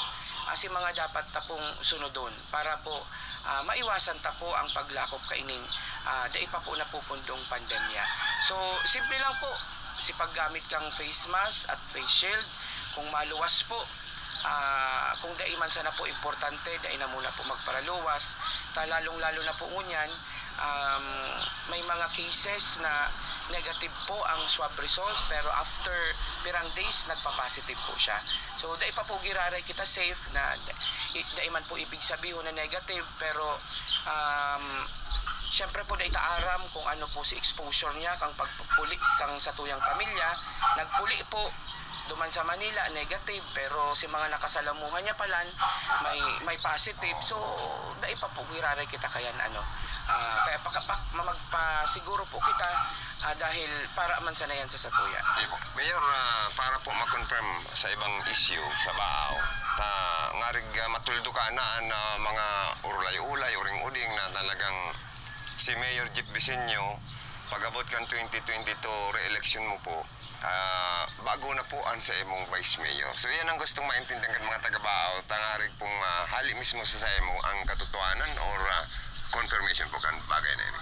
ah, si mga dapat ta pong sunodon para po, ah, maiwasan ta po ang paglakop kaining, ah, dai pa po napupundong pandemya. So, simple lang po, si paggamit kang face mask at face shield, kung maluwas po, ah, kung dai man sana po importante, dai na muna po magparaluwas. Ta lalong-lalo na po ngunyan, um, may mga cases na negative po ang swab result, pero after pirang days, nagpa-positive po siya. So, dai pa po giraray kita safe na, i-, dai man po ibig sabihon na negative, pero, um, syempre po, dai ta aram kung ano po si exposure niya, kang pagpuli, kang satuyang pamilya. Nagpuli po, duman sa Manila, negative, pero si mga nakasalamuha niya palan, may, may positive. So, dai pa po giraray kita kayan, ano. Ah, kaya paka-, pak-, ma-, magpasiguro po kita, ah, dahil para man sana yan sa satuya. Sige po. Mayor, ah, para po ma-confirm sa ibang issue sa Baao, ta ngarig, ah, matuldukan na an, ah, mga urulay-ulay, uring-uding na talagang si Mayor Jeff Vicenio, pag-abot kan twenty twenty-two re-election mo po, ah, bago na po an sa imong vice mayor. So, iyan ang gustong maintindihan kan mga taga-Baao, tangarig pong, ah, hali mismo sa, sa imo ang katotohanan or, ah, confirmation po kan bagay na ini.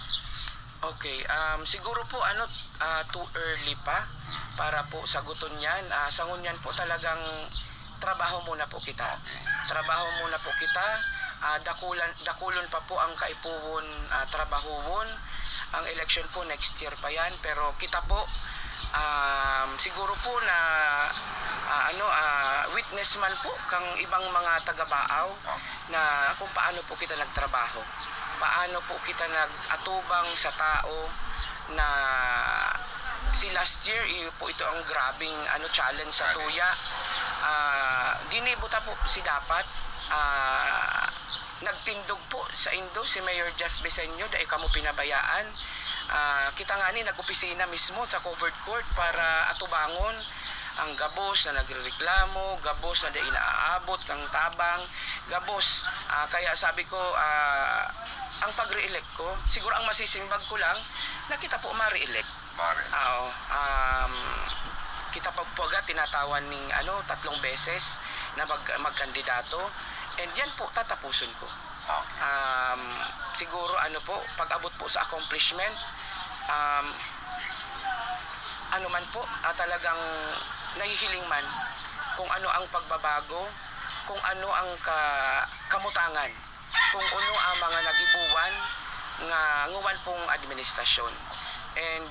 Okay, um, siguro po, ano, ah, too early pa para po saguton yan. Ah, sa ngunyan po talagang trabaho muna po kita. Trabaho muna po kita. Ah, dakulan, dakulon pa po ang kaipuhon, ah, trabahowon. Ang eleksyon po next year pa yan. Pero kita po, um, siguro po na, ah, ano, ah, witness man po kang ibang mga taga-Baao na kung paano po kita nagtrabaho, paano po kita nag-atubang sa tao na si last year, iyo po ito ang grabing, ano, challenge sa tuya. Ah, ginibo ta po si dapat, ah, nagtindog po sa indo si Mayor Jeff Bisenyo, dai kamo pinabayaan. Ah, kita ngani nag-opisina mismo sa covered court para atubangon ang gabos na nagrereklamo, gabos na dai naaabot kang tabang, gabos. Ah, kaya sabi ko, ah, ang pag-re-elect ko, siguro ang masisimbag ko lang, na kita po ma-re-elect. Pare. Oo. Um, kita pa po agad tinatawan ning, ano, tatlong beses na mag-, magkandidato. And yan po, tatapuson ko. Okay. Um, siguro, ano po, pag-abot po sa accomplishment, um, ano man po, ah, talagang nahihiling man kung ano ang pagbabago, kung ano ang ka-, kamutangan, kung ano ang mga nagibuwan nga nguwan pong administrasyon. And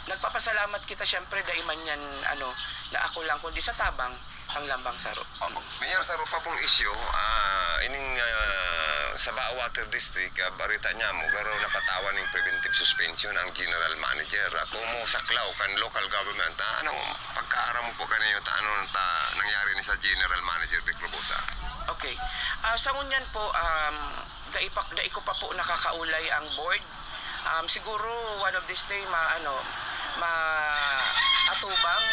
nagpapasalamat kita, siyempre, dai man yan, ano, na ako lang, kundi sa tabang ang lambang saro. Opo. Mayor, saro pa pong isyu, ah, ining, ah, sa Bao Water District, ah, barita niya mo, garo nakatawan ning preventive suspension ang general manager. Ah, kung mo saklaw kan local government, ah, anong pagkaaram mo po kaniyo ta, ano ta nangyari ni sa general manager Vic Robosa? Okay. Ah, sa ngunyan po, um, dai pa, dai ko pa po nakakaulay ang board. Um, siguro one of this day, ma-, ano, maatubang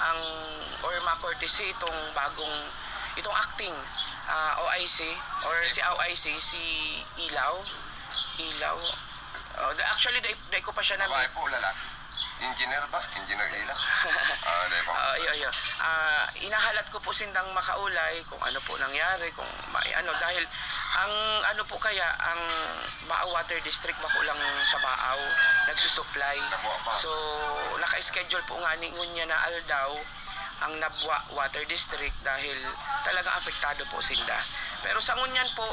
ang, or ma-courtesy itong bagong, itong acting, ah, O I C, or si O I C, si Ilaw. Ilaw. Oh, da-, actually, dai, dai ko pa siya na-meet. Babae po, lalaki? Engineer ba? Engineer Ila? Ah, di ba? Ah, iyo, iyo. Ah, inahalat ko po sindang makaulay kung ano po nangyari, kung may ano. Dahil ang ano po kaya, ang Bao Water District bako lang sa Bao nagsusupply. Nakuha pa. So, naka-schedule po nga ni ngunya na aldaw ang Nabua Water District dahil talagang apektado po sinda. Pero sa ngunyan po,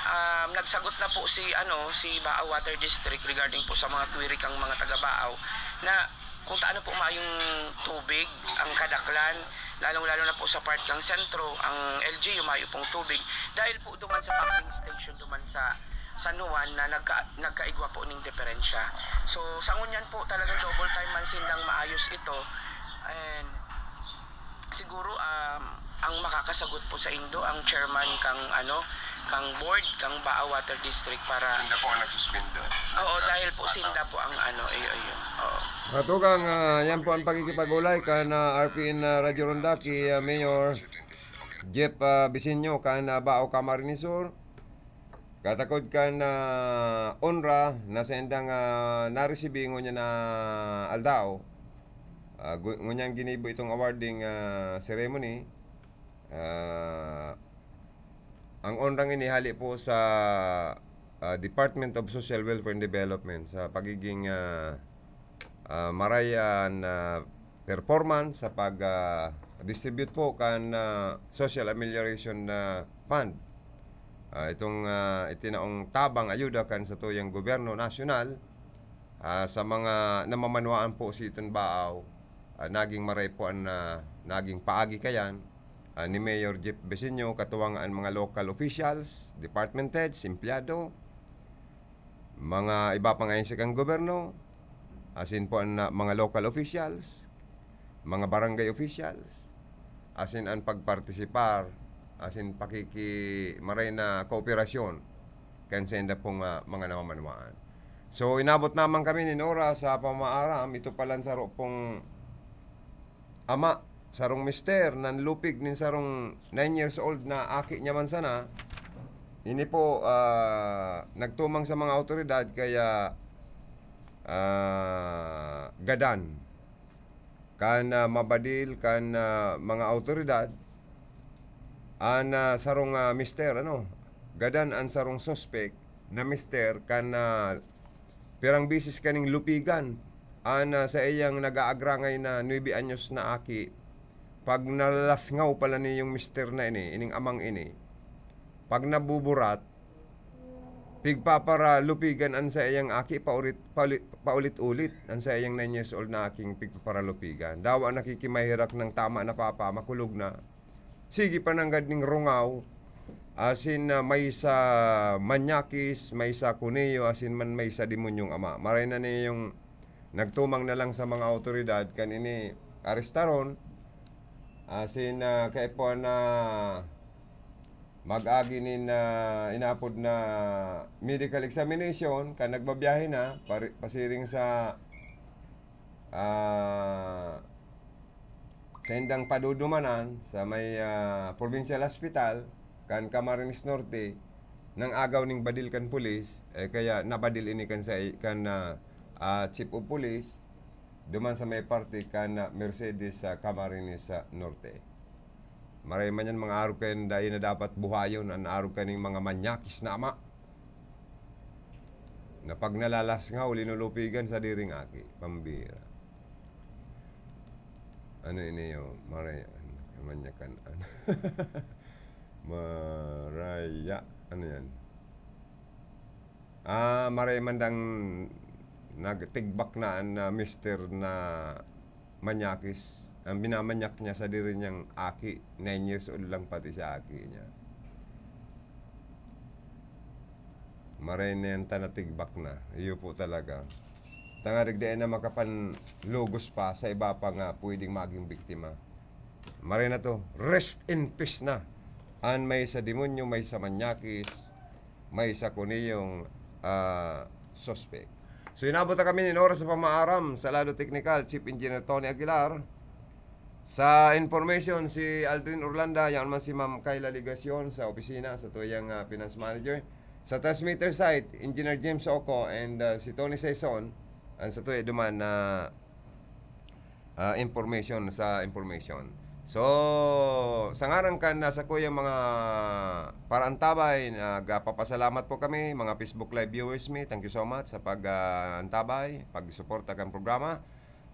um, nagsagot na po si, ano, si Bao Water District regarding po sa mga query kang mga taga Bao na kung taano po mayong tubig ang kadaklan, lalong-lalo na po sa part ng sentro, ang L G U mayo pong tubig. Dahil po duman sa pumping station, duman sa San Juan na nagka-, nagkaigwa po ning diferensya. So, sa ngunyan po, talagang double time man sindang maayos ito. And siguro, um, ang makakasagot po sa indo, ang chairman kang, ano, kang board, kang Bao Water District para Sinda po ang nagsuspendo. Oo, Nagka-, dahil po bata. Sinda po ang, ano, iyo, iyo. Oo. Mga tugang, ah, yan po ang pakikipag-ulay kan, ah, R P N, ah, Radyo Ronda ki, ah, Mayor Jeff, ah, Bisinyo kan, ah, Bao Camarines Sur. Katakod kan, ah, onra na saindang, ah, naresibi ngunyan na aldaw. Ah, gu-, ngunyan ginibo itong awarding, ah, ceremony. Ah, ang onrang ini hali po sa, ah, Department of Social Welfare and Development sa pagiging, ah, ah, marayan na performance sa pag, ah, distribute po kan, ah, Social Amelioration, ah, Fund. Ah, itong, ah, itinaong tabang ayuda kan satuyang gobyerno nasyonal, ah, sa mga namamanwaan po sa iton Bao, ah, naging maray po an, ah, naging paagi kayan, ah, ni Mayor Jeff Besenyo, katuwang an mga local officials, department heads, empleyado, mga iba pang ahensya kan gobyerno, asin po an, ah, mga local officials, mga barangay officials, asin an pagpartisipar, asin pakikimaray na kooperasyon kan sainda pong, ah, mga namamanwaan. So, inabot naman kami nin oras sa pamaaram, ito palan saro pong ama, sarong mister, nanlupig nin sarong nine years old na aki niya man sana. Ini po, ah, nagtumang sa mga awtoridad kaya, ah, gadan kan, ah, mabadil kan, ah, mga awtoridad an, ah, sarong, ah, mister, ano, gadan an sarong suspek na mister kan, ah, pirang bisis kaning lupigan an, ah, saiyang nag-aagrangay na nuebe anyos na aki. Pag nalasngaw pala niyong mister na ini, ining amang ini, pag nabuburat, pigpaparalupigan an saiyang aki paulit-, pauli-, paulit-ulit an saiyang nine years old na aking pigpaparalupigan. Dawa nakikimaherak ng tama na, "Papa, makulog na." Sige pa nanggad ning rungaw, asin, ah, may sa manyakis, may sa kuneyo, asin man may sa demonyong ama. Maray na niyong nagtumang na lang sa mga awtoridad kan ini arestaron, asin, ah, kaipuhan na mag-agi nin, ah, inaapod na medical examination kan nagbabiyahe na pari-, pasiring sa, ah, saindang padudumanan sa may, ah, Provincial Hospital kan Camarines Norte, nang agaw ning badil kan pulis, eh, kaya nabadil ini kan sa, kan, ah, ah, Chief of Police, duman sa may parte kan, ah, Mercedes sa Camarines sa Norte. Maray man yan, mga arog kayan, dai na dapat buhayon an arog kaning mga manyakis na ama. Na pag nalalas nga, huli nulupigan sa diring aki, pambira. Ano ini, oh, maray, ano, manyakan, ano. Maraya, ano yan? Ah, maray man dang nagtigbak na an, ah, mister na manyakis. Ang minamanyak niya sa diri niyang aki, nine years old lang pati si aki niya. Maray na yan ta natigbak na. Iyo po talaga. Tangarig dai na makapanlugos pa sa iba pa nga pwedeng maging biktima. Maray na to, rest in peace na. An may sa demonyo, may sa manyakis, may sa kuniyong, ah, suspect. So, inabot na kami nin oras sa pamaaram sa Lado Teknikal, Chief Engineer Tony Aguilar. Sa information, si Aldrin Orlanda, yan man si Ma'am Kayla Legacion sa opisina, sa tuyang, ah, finance manager. Sa transmitter site, Engineer James Oco and, ah, si Tony Saison, ang sa tuya duman na, ah, information sa information. So, sa ngaran kan, ah, sakuyang mga paraantabay, nagpapasalamat po kami, mga Facebook Live viewers mi, thank you so much sa pag, ah, antabay, pagsuporta kan programa.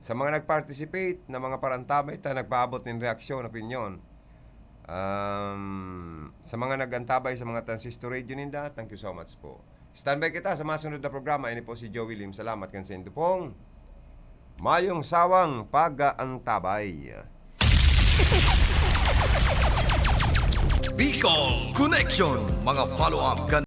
Sa mga nag-participate na mga paraantabay ta nagpaabot nin reaksyon, opinyon. Um, sa mga nag-antabay sa mga transistor radio ninda, thank you so much po. Standby kita sa masunod na programa. Ini po si Joey Lim. Salamat kan saindo pong mayong sawang pag-aantabay. Bicol Connection, mga follow-up kan